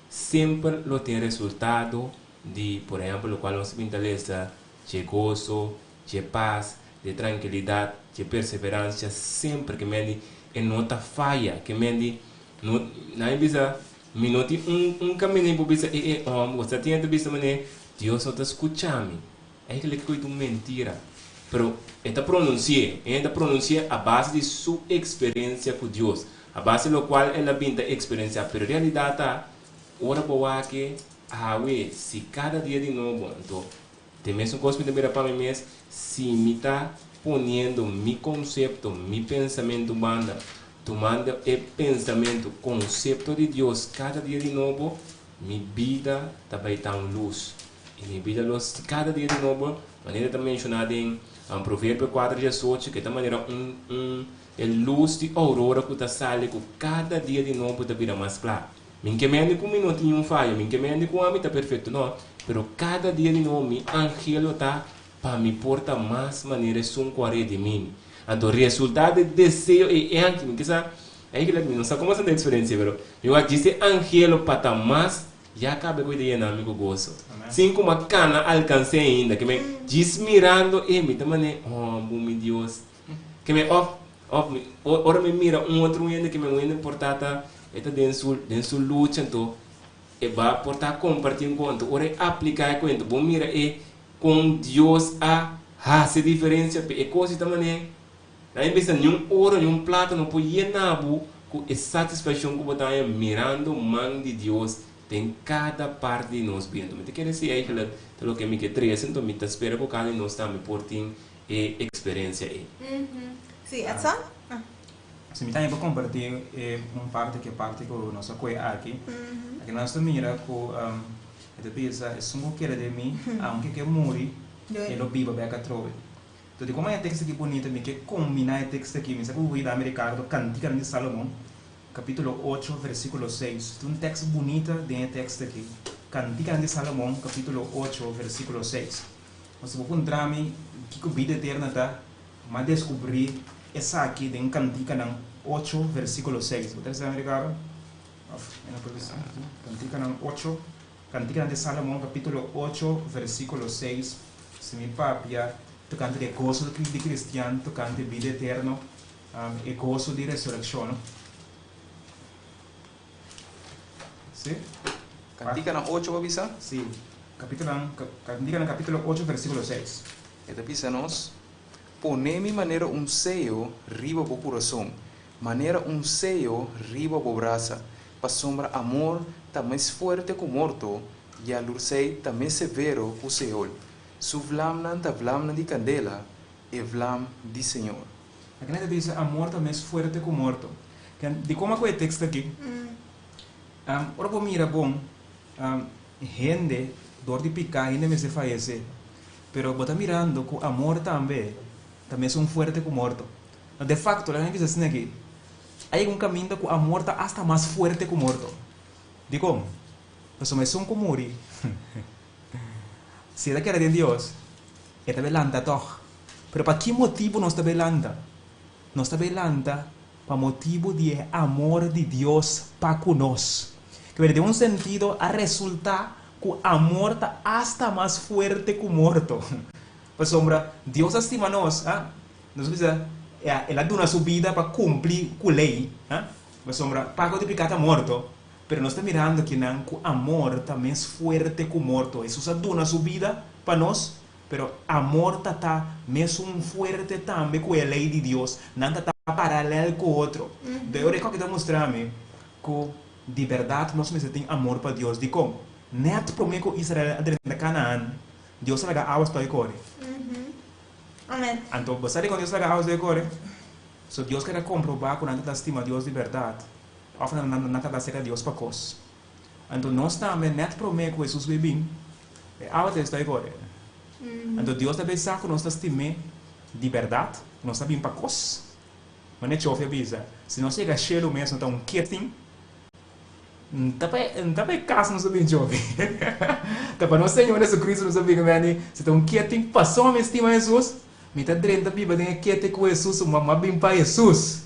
Speaker 3: Semper lo tin resultado di, por ehèmpel, lokual nos bin ta lesa, dje goso, dje pas, dje trankilidat, dje perseveransia, semper ke men di e no ta faya, ke men di no, nan a bisa, mi no tin un un kaminda mi por bisa e e hòmber, bo sa tin hende ta bisa manera Dios no ta skucha mi. Eigenlijk koe ta un mentira. Pero e ta pronunsi'é, e ta pronunsi'é a base di su eksperensia ku Dios, a base di lokual el a bin ta eksperensiá. Pero realidat ta, ora bo wak e awe, si kada dia di nobo, anto ta e mesun kos mi ta mira pa mi mes, si mi ta poniendo mi konsepto, mi pensamentu banda, tumando e pensamentu, konsepto di Dios kada dia di nobo, mi bida ta bai ta un lus. I mi bida lo kada dia di nobo, manera ta menshoná den Proverbio kuater diesocho, ku e ta manera un un e lus di ourora ku ta sali ku kada dia di nobo ta bira mas kla. Mi n'ke mende ku mi no tin un fayo, mi n'ke mende ku ami ta perfekto, no, pero kada dia di nobo mi angelo ta pa mi por ta mas manera esun ku a redimí mi. Anto resultado di e deseo ei e anki, mi kisa, eigenlijk mi no sa komo ta eksperensia, pero mi wak djis e angelo pa ta mas Ya kabe ku e ta yena mi ku goso. Sin ku m'a kana alkans'é ainda. Ke men djis mirando e, mi ta man'é, Hombu, mi Dios. Ke men òf, òf mi, ora mi mira un otro hende, ke men un hende por ta ta, e ta den su, den su lucha, anto e ba por ta kompartí un kos. Anto ora e apliká e kuenta, bo mira e kon Dios a hasi diferensia p'e. E kos ei ta man'é, Nan a bisa, Niun oro, niun plata no por yena bo ku e satisfakshon ku bo ta haña mirando man di Dios den kada parti di nos bida. Anto mi ta kere si eigentlik ta loke mi ke trese, anto mi ta spera ku kada di nos tambe por tin e eksperensia ei.
Speaker 1: Sí, Edson?
Speaker 4: Si mi tambe por kompartí e un parti ku e parti ku nos a kohe aki. Aki nos ta mira ku e ta bisa, Esun ku kere den mi, aunke ku e muri, e lo biba bèk atrobe. Anto di kon e teksto aki bunita, mi ke kombiná e teksto aki. Mi sa ku bo dami Ricardo, Kantika di Salomon, kapítulo 8, versíkulo 6. Ta un teksto bunita den e teksto aki. Kantika di Salomon, kapítulo 8, versíkulo 6. Si bo puntra mi kiko bida eterno ta, m'a deskubrí esaki den Kantikanan 8, versíkulo 6. Bo ta bisa mi, Ricardo? Òf, mi no por bisa. Kantikanan 8, Kantikanan di Salomon, kapítulo 8, versíkulo 6. Si mi papia tokante di goso di kristian, tokante bida eterno, e goso di resurekshon, no? Sí?
Speaker 2: Kantikanan 8, bo a bisa?
Speaker 4: Sí. Kantikanan kapítulo 8, versíkulo 6.
Speaker 2: E ta bisa nos: "Pone mi manera un seyo riba bo kurason, manera un seyo riba bo brasa, pasobra amor ta mas fuerte ku morto, yalursheid ta mas severo ku Seol. Su vlamnan ta vlamnan di kandela, e vlam di Señor."
Speaker 4: Aki nan ta bisa amor ta mes fuerte ku morto. Di kon ku e teksto aki? Ora bo mira bon, hende dor di piká, hende mester fayesé. Pero bo ta mirando ku amor tambe ta mesun fuerte ku morto. De facto, laga mi bisa asina aki, hay un kaminda ku amor ta asta mas fuerte ku morto. Dikon? Pasobra esun ku muri, si e ta kere den Dios, e ta bay lanta tòg. Pero pa ki motibu nos ta bay lanta? Nos ta bay lanta pa motibu di e amor di Dios pa ku nos. Kibera den un sentido a resultá ku amor ta asta mas fuerte ku morto. Pasobra Dios a stima nos, nos bisa, El a duna su bida pa kumpli ku lei, pasobra pago di piká ta morto, pero nos ta mirando kinan ku amor ta mes fuerte ku morto. Hesus a duna su bida pa nos, pero amor ta ta mesun fuerte tambe ku e lei di Dios. Nan ta ta paralel ku otro. De ora e koki ta mustra mi ku di bèrdat nos mester tin amor pa Dios. Dikon? Nèt promé ku Israel a drenta Kanaan, Dios a laga awa stòi kore.
Speaker 1: Amen.
Speaker 4: Anto, bo sa dikon Dios a laga awa stòi kore? So Dios kere komprobá ku nan ta ta stima Dios di bèrdat òf nan ta ta seka Dios pa kos. Anto nos tambe nèt promé ku Hesus bai bin, e awa ta stòi kore. Anto Dios ta bay sa ku nos ta stim'é di bèrdat, ku nos ta bin pa kos. Manera Chofi a bisa, si nos yega shelu mes no ta un ketin. N ta pa n ta pa e kas nos a bin Chofi. Ta pa nos Señor Jesucristo nos a bin meni si ta un ketin pasobra mi stima Hesus, mi ta drenta biba den e kete ku Hesus, mi a bin pa Hesus.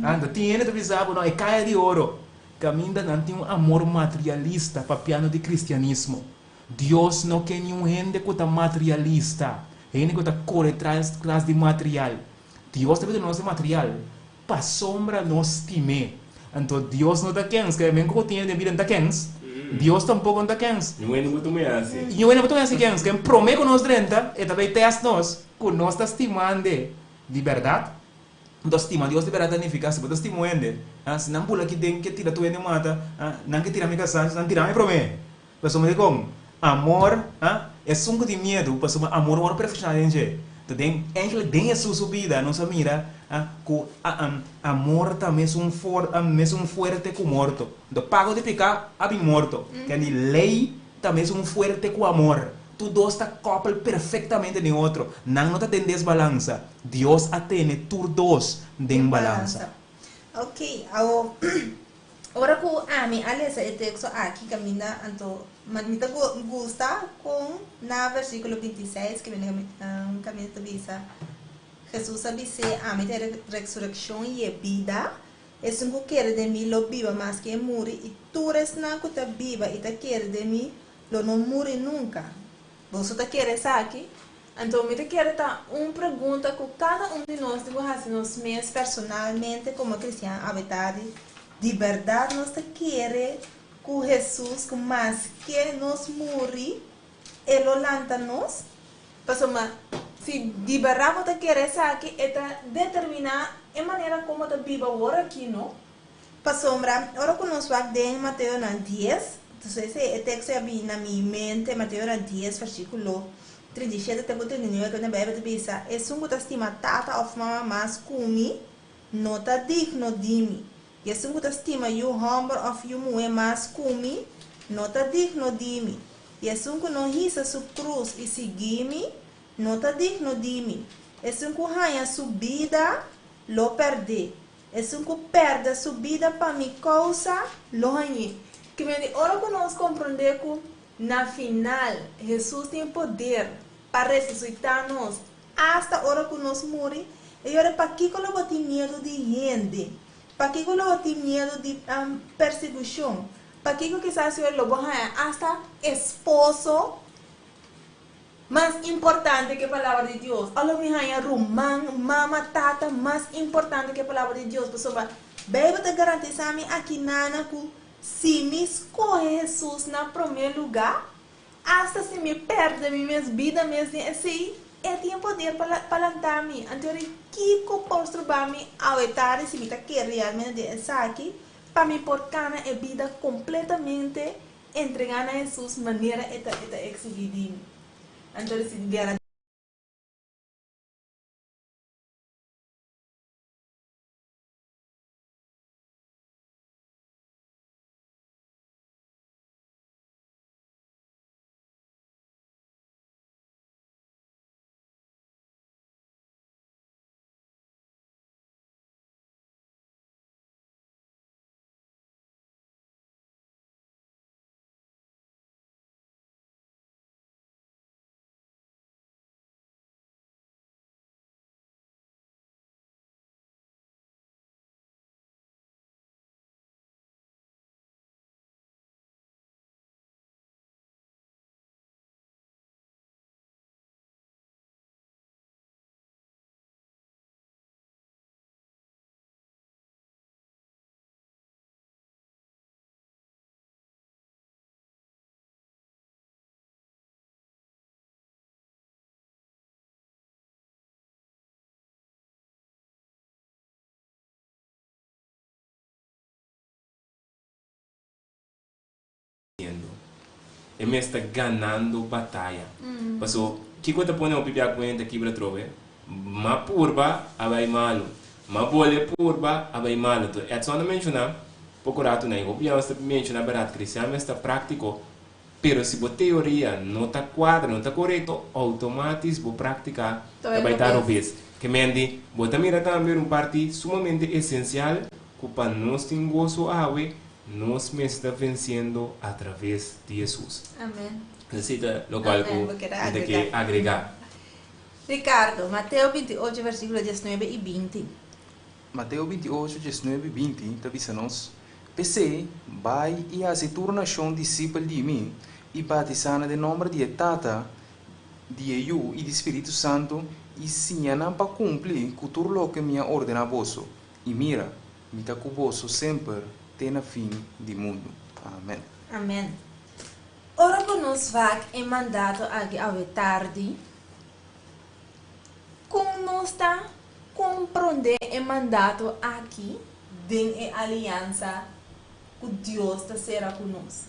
Speaker 4: Anto tin hende ta bisa bo no e kaya di oro kaminda nan tin un amor materialista papiando di cristianismo. Dios no ke niun hende ku ta materialista, hende ku ta kore tras tras di material. Dios ta bida nos e material pasobra nos stim'é. Anto Dios no ta kens, ke men ku tin hende den bida no ta kens, Dios tampoko no ta kens.
Speaker 3: Niun hende por tuma e hasi.
Speaker 4: Niun hende por tuma e hasi kens. Ken promé ku nos drenta, e ta bay tèst nos ku nos ta stimand'e di bèrdat. Anto stima Dios di bèrdat ta nifiká si bo ta stima un hende, si nan bula aki den ke tira tur hende mata, nan ke tira mi kasá, nan tira mi promé. Pasobra dikon? Amor, ha? Esun ku tin miedu, pasobra amor wòrdu perfekshoná den dje. Ta den, eigenlijk den Hesus su bida nos a mira, ha, ku amor ta mesun for, mesun fuerte ku morto. Anto pago di piká a bin morto. Kende lei ta mesun fuerte ku amor. Tur dos ta kòpel perfektamente den otro. Nan no ta den desbalansa. Dios a tene tur dos den balansa.
Speaker 1: Ok, awo ora ku ami a lesa e teksto aki kaminda anto mi ta gusta kon na versíkulo 26 kaminda ta bisa Hesus a bis'é, "Ami ta e resurekshon i e bida. Esun ku kere den mi lo biba maske e muri, i tur esnan ku ta biba i ta kere den mi lo no muri nunka. Boso ta kere esaki?" Anto mi ta kere ta un pregunta ku kada un di nos tin ku hasi nos mes personalmente komo kristian awe tardi, Di bèrdat nos ta kere ku Hesus ku maske nos muri e lo lanta nos? Pasobra si di bèrdat bo ta kere esaki e ta determiná e manera kon bo ta biba awor aki, no? Pasobra ora ku nos wak den Mateonan 10, entonces e teksto ya bini na mi mente, Mateonan 10 versíkulo 37 te ku 39 ku na Beibel ta bisa, Esun ku ta stima tata òf mama mas ku mi, no ta digno di mi. I esun ku ta stima yu hòmber òf yu muhé mas ku mi, no ta digno di mi. I esun ku no hisa su krus i sigui mi, no ta digno di mi. Esun ku haña su bida, lo pèrd'é. Esun ku pèrdè su bida pa mi kousa, lo hañ'é. Ke men di ora ku nos komprondé ku na final Hesus tin poder pa resusitá nos asta ora ku nos muri, e ora pakiko lo bo tin miedu di hende? Pakiko lo bo tin miedu di persekushon? Pakiko kisas e ora lo bo haña asta esposo Mas importante ku e Palabra di Dios. Ora mi haña ruman, mama, tata mas importante ku e Palabra di Dios. Pasobra Beibel ta garantisá mi akinana ku si mi skohe Hesus na promé lugá, asta si mi pèrdè mi mes bida mes den esei, e tin e poder pa pa lantá mi. Anto ora kiko por stroba mi awe tardi si mi ta kere realmente den esaki pa mi por kana e bida kompletamente Entregá na Hesus manera e ta e ta eksigí di mi. Anto di si guera.
Speaker 3: E mes ta ganando bataya. Paso, kiko ta pone hopi bia kuenta kibra atrobe? Ma purba a bai malu. Ma bole purba a bai malu. Enton Edson a menshoná poko ratu na e hopi años ta menshoná bèrdat kristian mes ta práktiko, pero si bo teoria no ta kuadra, no ta korekto, outomatis bo práktika ta bai ta robes. Ke men di, bo ta mira tambe un parti sumamente esensial ku pa nos tin goso awe, nos mester ta vensiendo atraves di Hesus.
Speaker 1: Amen.
Speaker 3: Esei ta lokual ku
Speaker 1: Amen. Bo kere
Speaker 3: mi ta ke
Speaker 1: agregá.
Speaker 3: agregá.
Speaker 1: Ricardo, Mateo 28 versíkulo 19 i 20.
Speaker 2: Mateo 28, 19 i 20 ta bisa nos, P'esei, bai i hasi tur nashon disipel di mi, i batisá nan den nòmber di e Tata, di e Yu i di Spiritu Santu, i siña nan pa kumpli ku tur loke mi a ordená boso. I mira, mi ta ku boso semper te na fin di mundu. Amèn.
Speaker 1: Amèn. Ora ku nos wak e mandato aki awe tardi, kon nos ta komprondé e mandato aki den e aliansa ku Dios ta sera ku nos?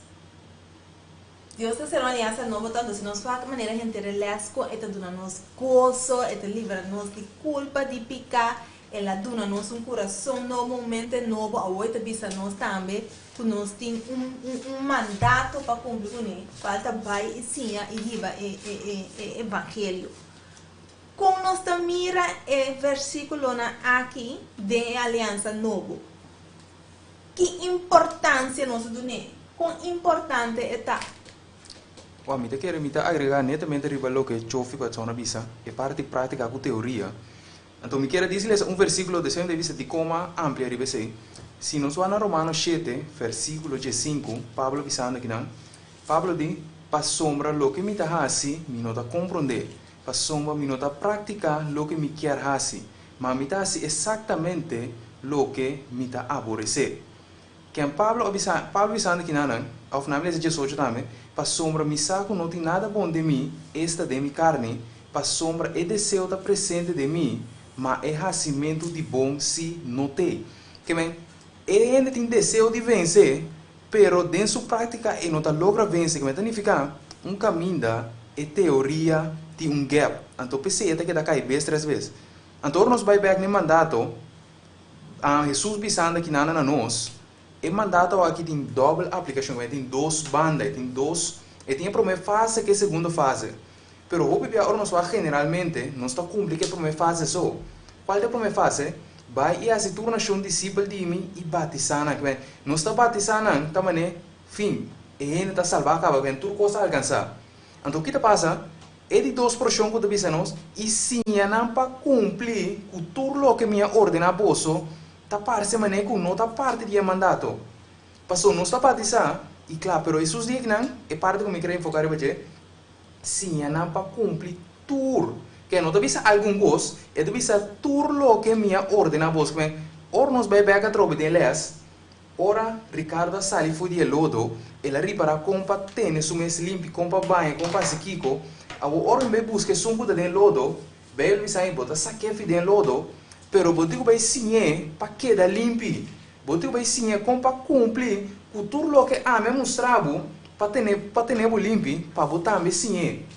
Speaker 1: Dios ta sera un aliansa nobo tantu si nos wak manera henter e lès kon e ta duna nos goso, e ta libra nos di kulpa di piká, El a duna nos un kurason nobo, un mente nobo. Awor e ta bisa nos tambe ku nos tin un un mandato pa kumpli kuné, kual ta bai i siña i hiba e e e e evangelio. Kon nos ta mira e versíkulonan aki den e aliansa nobo? Ki importansia nos ta dun'é? Kon importante e ta?
Speaker 2: Wou, mi ta kere mi ta agregá netamente riba loke Chofi ku Edson a bisa, e parti práktika ku teoria. Anto mi kier a disi lesa un versíkulo despues mi ta bisa dikon a amplia riba esei. Si nos wak na Romanos shete, versíkulo diesinku, Pablo bisando akinan, Pablo di, Pasobra loke mi ta hasi, mi no ta komprondé, pasobra mi no ta praktiká loke mi kier hasi, ma mi ta hasi esaktamente loke mi ta aboresé. Ken Pablo a bisa, Pablo bisando kinanan, òf nan a lesa diesocho tambe, Pasobra mi sa ku no tin nada bon den mi, esta den mi karni, pasobra e deseo ta presente den mi, ma e hasimentu di bon sí no t'ei. Ke men, e hende tin deseo di vense, pero den su práktika e no ta logra vense. Ke men ta nifiká, un kaminda e teoria tin un gèp, anto p'esei e ta keda kai bes tres bes. Anto ora nos bai bèk n'e mandato, A Hesus bisando kinan na nos, e mandato aki tin dòbel aplikashon, e tin dos banda, e tin dos, e tin e promé fase ku e segundo fase. Pero hopi bia ora nos wak generalmente, nos ta kumpli ku e promé fase so. Kual ta e promé fase? Bai i hasi tur nashon disipel di mi i batisá nan. Kimen, nos ta batisá nan ta manera, fin, e hende ta salbá kaba, kimen, tur kos ta alkansá. Anto ki ta pasa? E di dos porshon ku ta bisa nos, I siña nan pa kumpli ku tur loke mi a ordená boso, ta parse manera ku no ta parti di e mandato. Pasobra nos ta batisá, i kla, pero Hesus di akinan, e parti ku mi kere enfoká riba dje, Siña nan pa kumpli tur. Ke no ta bisa algun kos, e ta bisa tur loke mi a ordená bos. Kumen, ora nos bai bèk atrobe den lès, ora Ricardo a sali for di e lodo, el a ripará kon pa tene su mes limpi, kon pa baña, kon pa hasi kiko. Awor, ora mi bai buska esun ku ta den lodo, Beibel bisa mi, bo ta sak'é fi den lodo, pero bo tin ku bai siñ'é pa keda limpi. Bo tin ku bai siña kon pa kumpli ku tur loke ami a mustra bo pa tene pa tene bo limpi, pa bo tambe siñ'é.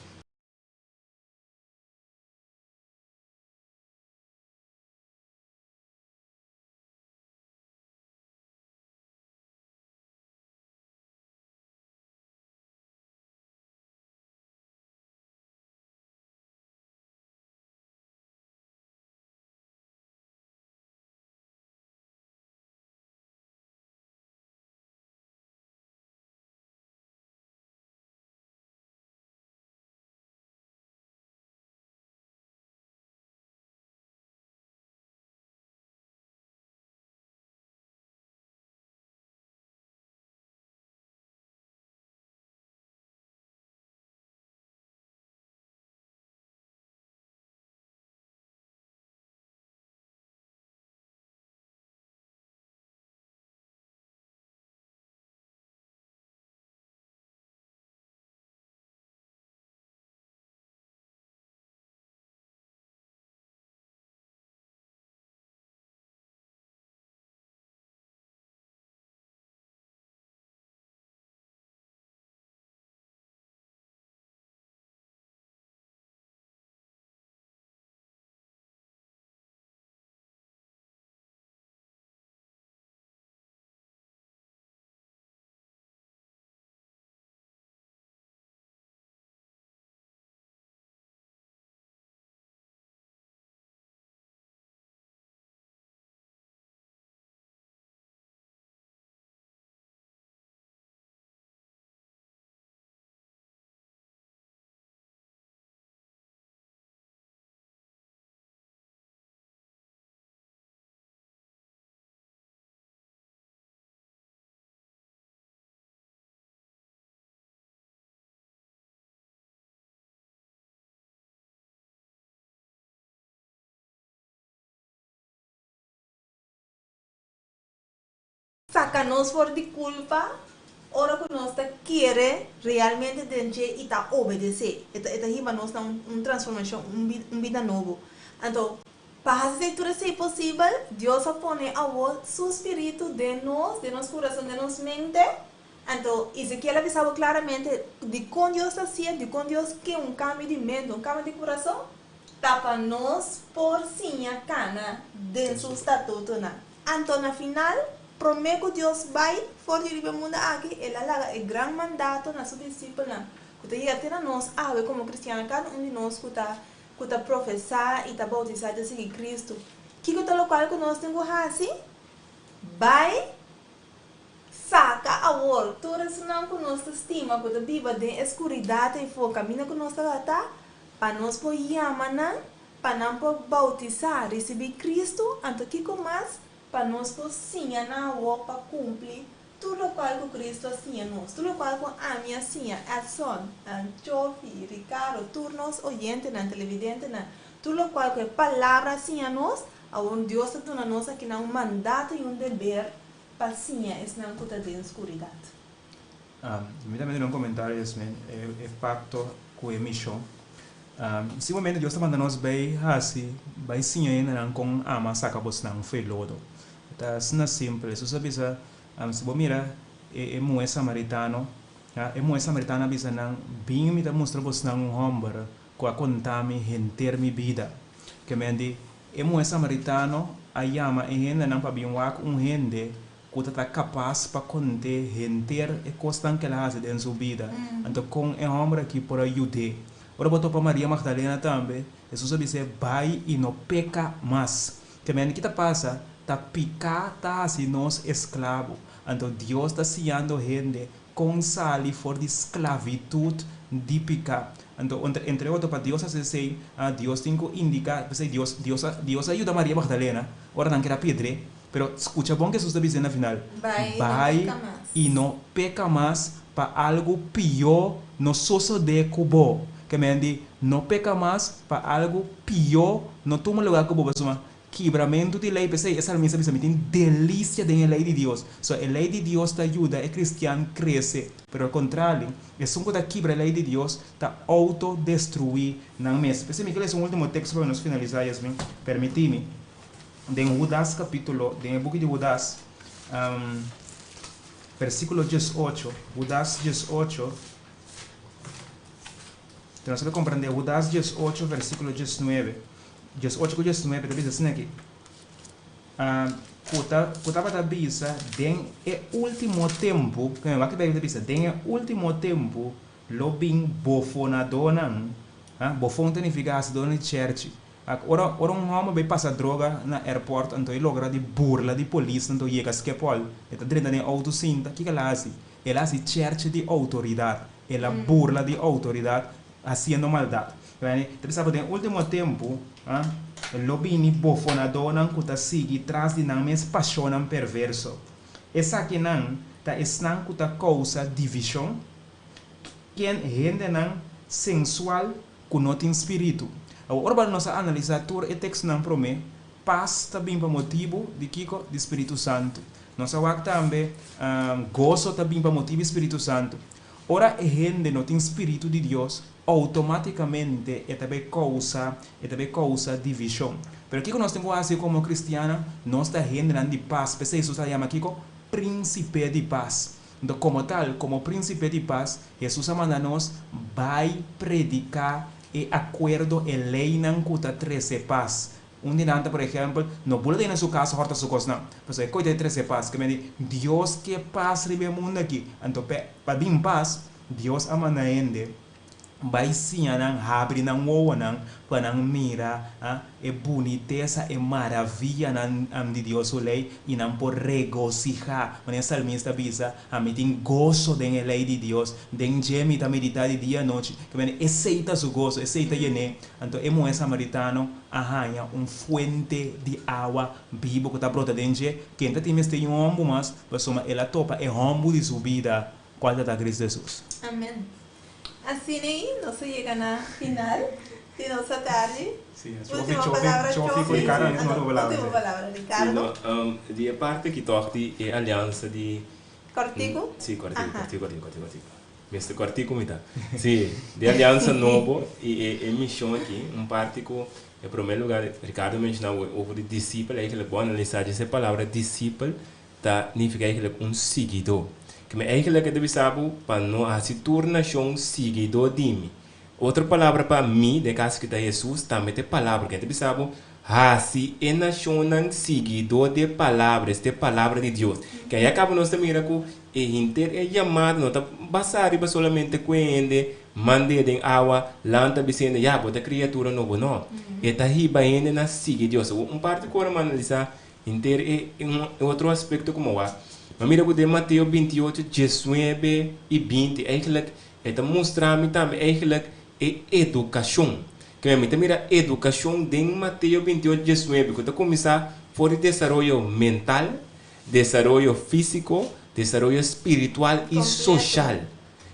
Speaker 1: Saka nos for di kulpa ora ku nos ta kere realmente den dje i ta obedesé. E ta e ta hiba nos na un un transformashon, un bi un bida nobo. Anto, pa hasi esei tur esei posibel, Dios a pone awor Su spiritu den nos, den nos kurason, den nos mente. Anto, Ezekiel a bisa bo klaramente dikon Dios ta hasié, dikon Dios ke un kambio di mente, un kambio di kurason, ta pa nos por siña kana den Su statutonan. Anto na final, promé ku Dios bai for di riba e mundu aki, el a laga e gran mandato na su disipelnan, ku ta yega te na nos awe komo kristiannan, kada un di nos ku ta ku ta profesá i ta boutisá i ta sigui Kristu. Kiko ta lokual ku nos tin ku hasi? Bai saka awor tur esunnan ku nos ta stima ku ta biba den e skuridat eifó kaminda ku nos tabata, pa nos por yama nan Pa nan por bautisá, risibí Cristo, anto kiko mas? Pa nos por siña nan awor pa cumpli tur locual cu Cristo a siña nos, tur locual cu ami a siña, Edson, Chofi, Ricardo, tur nos oyentenan, televidentenan, tur locual cu e Palabra a siña nos, awor Dios ta duna nos akinan un mandato y un deber pa siña esnan cu ta den scuridad.
Speaker 4: Mi tambe duna un comentario, Yasmin, e pacto cu e mision. Simplemente Dios ta manda nos bay haci, bay siña hendenan con ama saca bosnan fo'i lodo. Ta asina simpel. Jesus a bisa, si bo mira e e muhe samaritano, e muhe samaritano a bisa nan, Bin mi ta mustra bosnan un homber cu a conta mi henter mi bida. Ke men di, e muhe samaritano a yama e hendenan pa bin wak un hende ku ta ta kapas pa kont'é henter e kosnan ku el a hasi den su bida. Anto kon e hòmber akí por a yud'é? Ora bo topa Maria Magdalena tambe, Hesus a bis'é, Bai i no peka mas. Ke men ki ta pasa? Ta piká ta hasi nos esklabo. Anto Dios ta siñando hende kon sali for di sklavitut di piká. Anto, entre otro, pa Dios hasi esei, Dios tin ku indiká, p'esei Dios, Dios a, Dios a yuda Maria Magdalena ora nan keda piedr'é. Pero skucha bon ku Hesus ta bis'é na final, Bai i no peka mas, pa algu pió no sosodé ku bo. Ke men di, no peka mas, pa algu pió no tuma lugá ku bo. Pasobra kibramentu di lei, p'esei e salmista a bisa, Mi tin delisia den e lei di Dios. So, e lei di Dios ta yuda e kristian krese. Pero al kontrali, esun ku ta kibra e lei di Dios ta outo-destruí nan mes. P'esei mi ke lesa un último teksto pa nos finalisá, Yasmin. Permití mi. Den Hudas kapítulo, den e buki di Hudas, versíkulo 18, Hudas 18, Te nos ta komprendé Hudas 18 versíkulo 19, 18 ku 19 ta bisa asina aki, Ku ta ku tabata bisa den e último tempu, wak e Beibel ta bisa, den e último tempu lo bin bofonadónan, bofon ta nifiká hasidónan di chèrchi. Ora ora un hòmber bai pasa droga na airport anto e logra di burla di polis anto yega Schiphol, e ta drenta den e outo sinta, kiko el a hasi? El a hasi chèrchi di outoridat, el a burla di outoridat hasiendo maldat. Ta bisa ku den último tempu lo bini bofonadónan ku ta sigui tras di nan mes pashonnan perverso. Esakinan ta esnan ku ta kousa divishon, ken hendenan sensual ku no tin spiritu. Awor ora nos a analisá tur e tekstonan promé, pas ta bin pa motibu di kiko? Di spiritu santu. Nos a wak tambe, goso ta bin pa motibu di spiritu santu. Ora e hende no tin spiritu di Dios, outomátikamente e ta bai kousa, e ta bai kousa divishon. Pero kiko nos tin ku hasi komo kristiannan? Nos ta hendenan di pas. P'esei Hesus a yama kiko? Prínsipe di pas. Anto komo tal, komo Prínsipe di Pas, Hesus a manda nos bai prediká e akuerdo, e leinan ku ta trese pas. Un di nan ta, por ehèmpel, no bula den na su kas hòrta su kosnan. Pasobra e koe ta trese pas. Ke men di, Dios ke pas riba e mundu aki. Anto pa bin pas, Dios a manda hende bai siña nan, habri nan wowonan pa nan mira e bunitesa, e maraviyanan di Dios su lei i nan por regosihá. Manera e salmista a bisa, Ami tin goso den e lei di Dios, den dje mi ta meditá di dia i anochi. Ke manera esei ta su goso, esei ta yen'é. Anto e muhé samaritano a haña un fuente di awa bibu ku ta brota den dje. Ken ta tin mester di un hòmbu mas? Pasobra el a topa e hòmbu di su bida, kual ta ta Cristo Hesus.
Speaker 1: Amen. Asina ei nos a yega na final di nos atardi.
Speaker 4: Sí,
Speaker 1: Último palabra,
Speaker 4: Chofi ku
Speaker 1: Chofi.
Speaker 4: Ricardo a último palabra,
Speaker 1: Último
Speaker 4: sí.
Speaker 1: palabra,
Speaker 3: Sí,
Speaker 1: Ricardo.
Speaker 3: no, di e parti aki tòg di e aliansa di.
Speaker 1: Kòrtiku?
Speaker 3: Sí, kòrtiku,
Speaker 1: Aha.
Speaker 3: kòrtiku, kòrtiku, kòrtiku, kòrtiku. Mester kòrtiku mi ta. Sí, di e aliansa nobo i e mishon aki, un parti ku e promé lugá Ricardo a menshoná over di disipel, eigenlijk bo analisá djes e palabra disipel ta nifiká eigenlijk un siguidó. Ke mi eigenlijk e ta bisa bo pa no hasi tur nashon siguidó di mi. Otro palabra pa mi, den e kaso aki ta Hesus, tambe ta e palabra. Ke ta bisa bo, hasi e nashonnan siguidó di e palabra, esta e palabra di Dios. Ke ahí a kaba nos ta mira ku e henter e yamada no ta basá riba solamente ku e hende mand'é den awa, lanta bisa hende, ya, bo ta kriatura nobo. No. E ta hiba hende na sigui Dios. Un parti ku ora mi analisá Henter e un otro aspecto como wak. Ma mira cu den Mateo 28, 19 y 20 eigenlijk e ta mustra mi tambe eigenlijk e educacion. Keme mi ta mira educacion den Mateo 28, 19 cu ta cuminsa for di desaroyo mental, desaroyo fisico, desaroyo spiritual y
Speaker 1: Completo.
Speaker 3: social.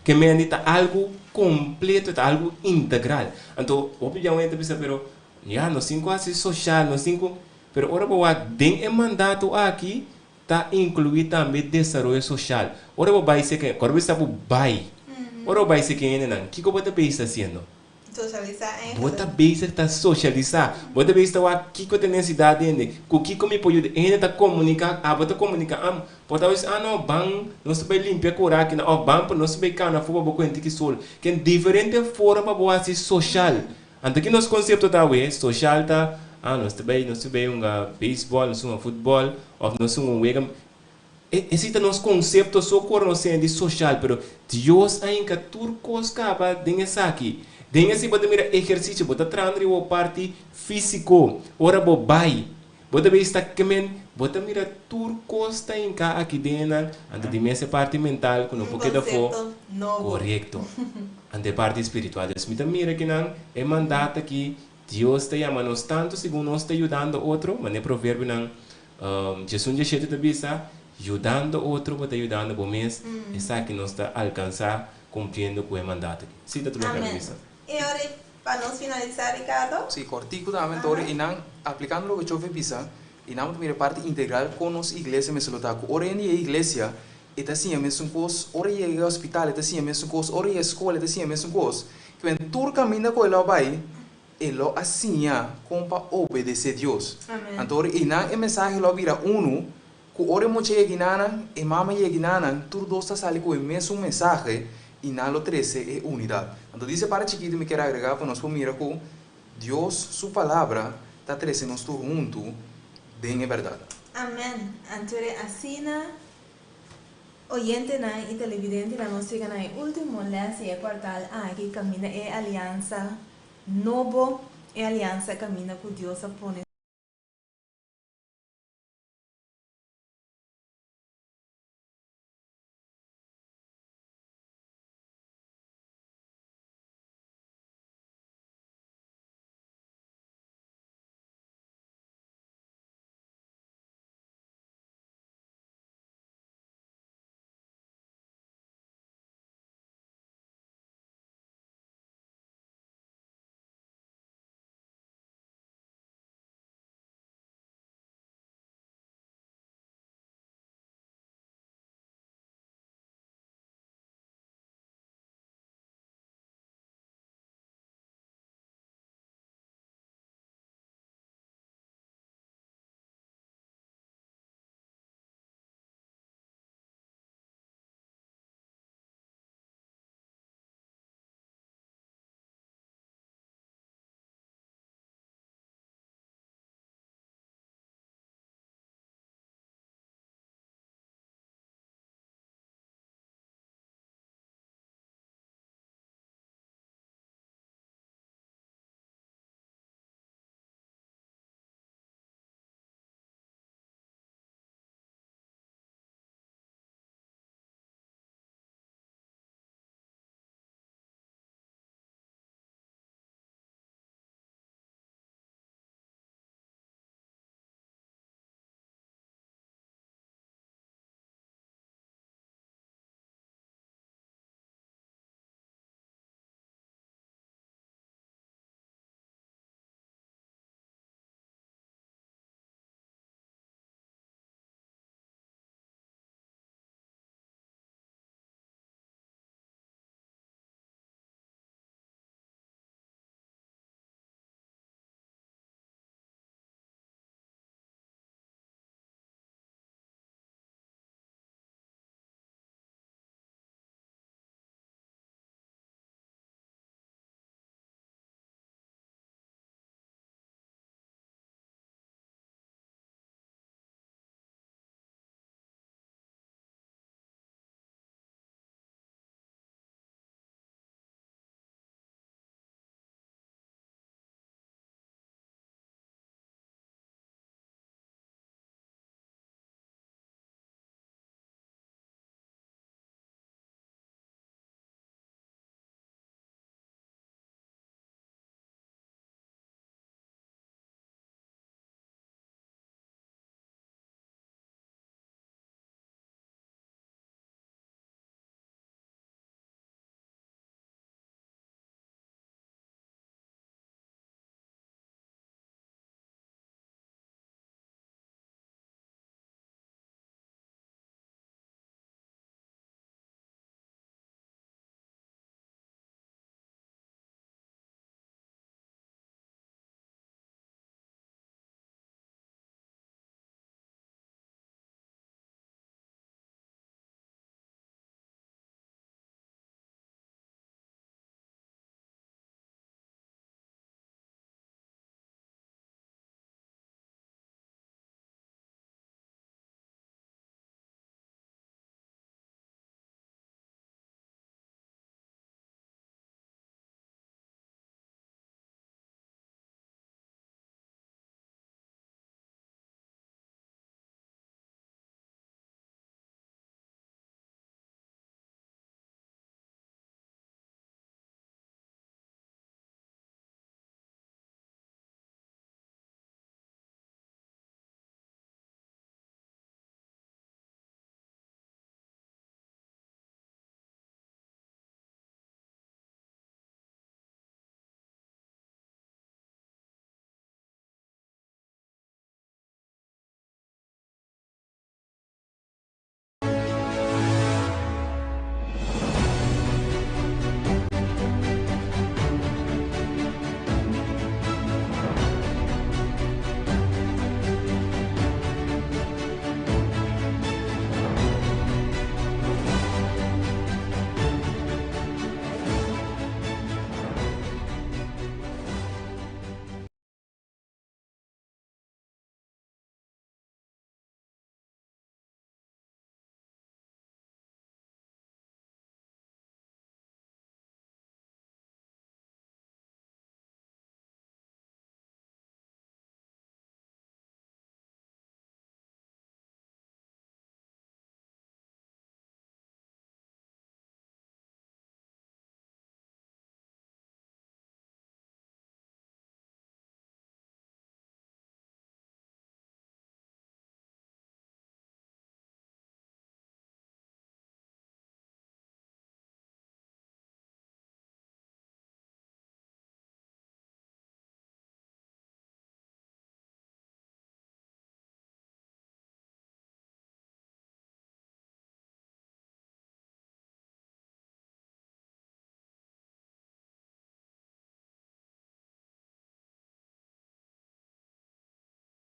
Speaker 3: Keme andy ta algo completo, ta algo integral. Anto hopi biaha un hende ta bisa pero ya nos tin cu haci social, nos tin cu. Pero ora bo wak den e mandato aki ta inclui tambe desaroyo social. Ora bo bay seke, ora bo bisa bo bay, ora bo bay seke hendenan, kico bo ta bezig ta haciendo?
Speaker 1: Socialisa
Speaker 3: Bo ta
Speaker 1: eigenlijk.
Speaker 3: bezig ta socialisa. Bo ta bezig ta wak kico ta necesidad di hende, cu kico mi por yuda. E hende ta comunica, abo ta comunica, am, por ta bisa, ah no, ban nos ta bay limpia cora aki nan, of ban pa nos ta bay cana afo pa bo cuenta ki sol. Ken diferente forma pa bo haci social. Anto ki nos konsepto ta awe? Soshal ta, ah nos ta bai, nos ta bai hunga beisbòl, nos hunga futbòl, òf nos hunga un wega. E esei ta nos konsepto so ku ora nos tene di soshal, pero Dios a hinka tur kos kaba den esaki. Den esei bo ta mira ehersisio, bo ta traha riba bo parti físiko. Ora bo bai, bo ta bai sta kemen, bo ta mira tur kos ta hinká aki den nan. Anto di mes e parti mental ku no
Speaker 1: Un
Speaker 3: por keda afó.
Speaker 1: konsepto nobo.
Speaker 3: Korekto. Anto e parti spiritual. Dus mi ta mira ki nan e mandato aki Dios ta yama nos tantu segun nos ta yudando otro, manera Proverbionan 11:17 ta bisa, yudando otro bo ta yudando bo mes, esaki nos ta alkansá kumpliendo ku e mandato aki. Sí, ta tur loke mi
Speaker 1: Amèn.
Speaker 3: bisa.
Speaker 1: I ora pa nos finalisá, Ricardo?
Speaker 2: Sí, kòrtiku tambe, anto ora i nan aplikando loke Chofe bisa, i nan bo ta mira e parti integral kon nos iglesia mester lo ta. Ku ora hende yega iglesia, e ta siña mesun kos, ora e yega hospital e ta siña mesun kos, ora e yega skol e ta siña mesun kos. Ku en tur kaminda ku e lo a bai, e lo a siña kon pa obedesé Dios.
Speaker 1: Amèn.
Speaker 2: Anto ora i nan e mensahe lo a bira unu, ku ora e mucha yega inanan, e mama yega inanan, tur dos ta sali ku e mesun mensahe i nan lo trese e unidat. Anto di e parti chikitu mi kier agregá pa nos por mira ku Dios su palabra ta trese nos tur huntu den e bèrdat.
Speaker 1: Amèn. Anto asina, oyentenan i televidentenan, nos yega na e último lès di e kwartal aki, kaminda e aliansa nobo, e aliansa kaminda ku Dios a pone.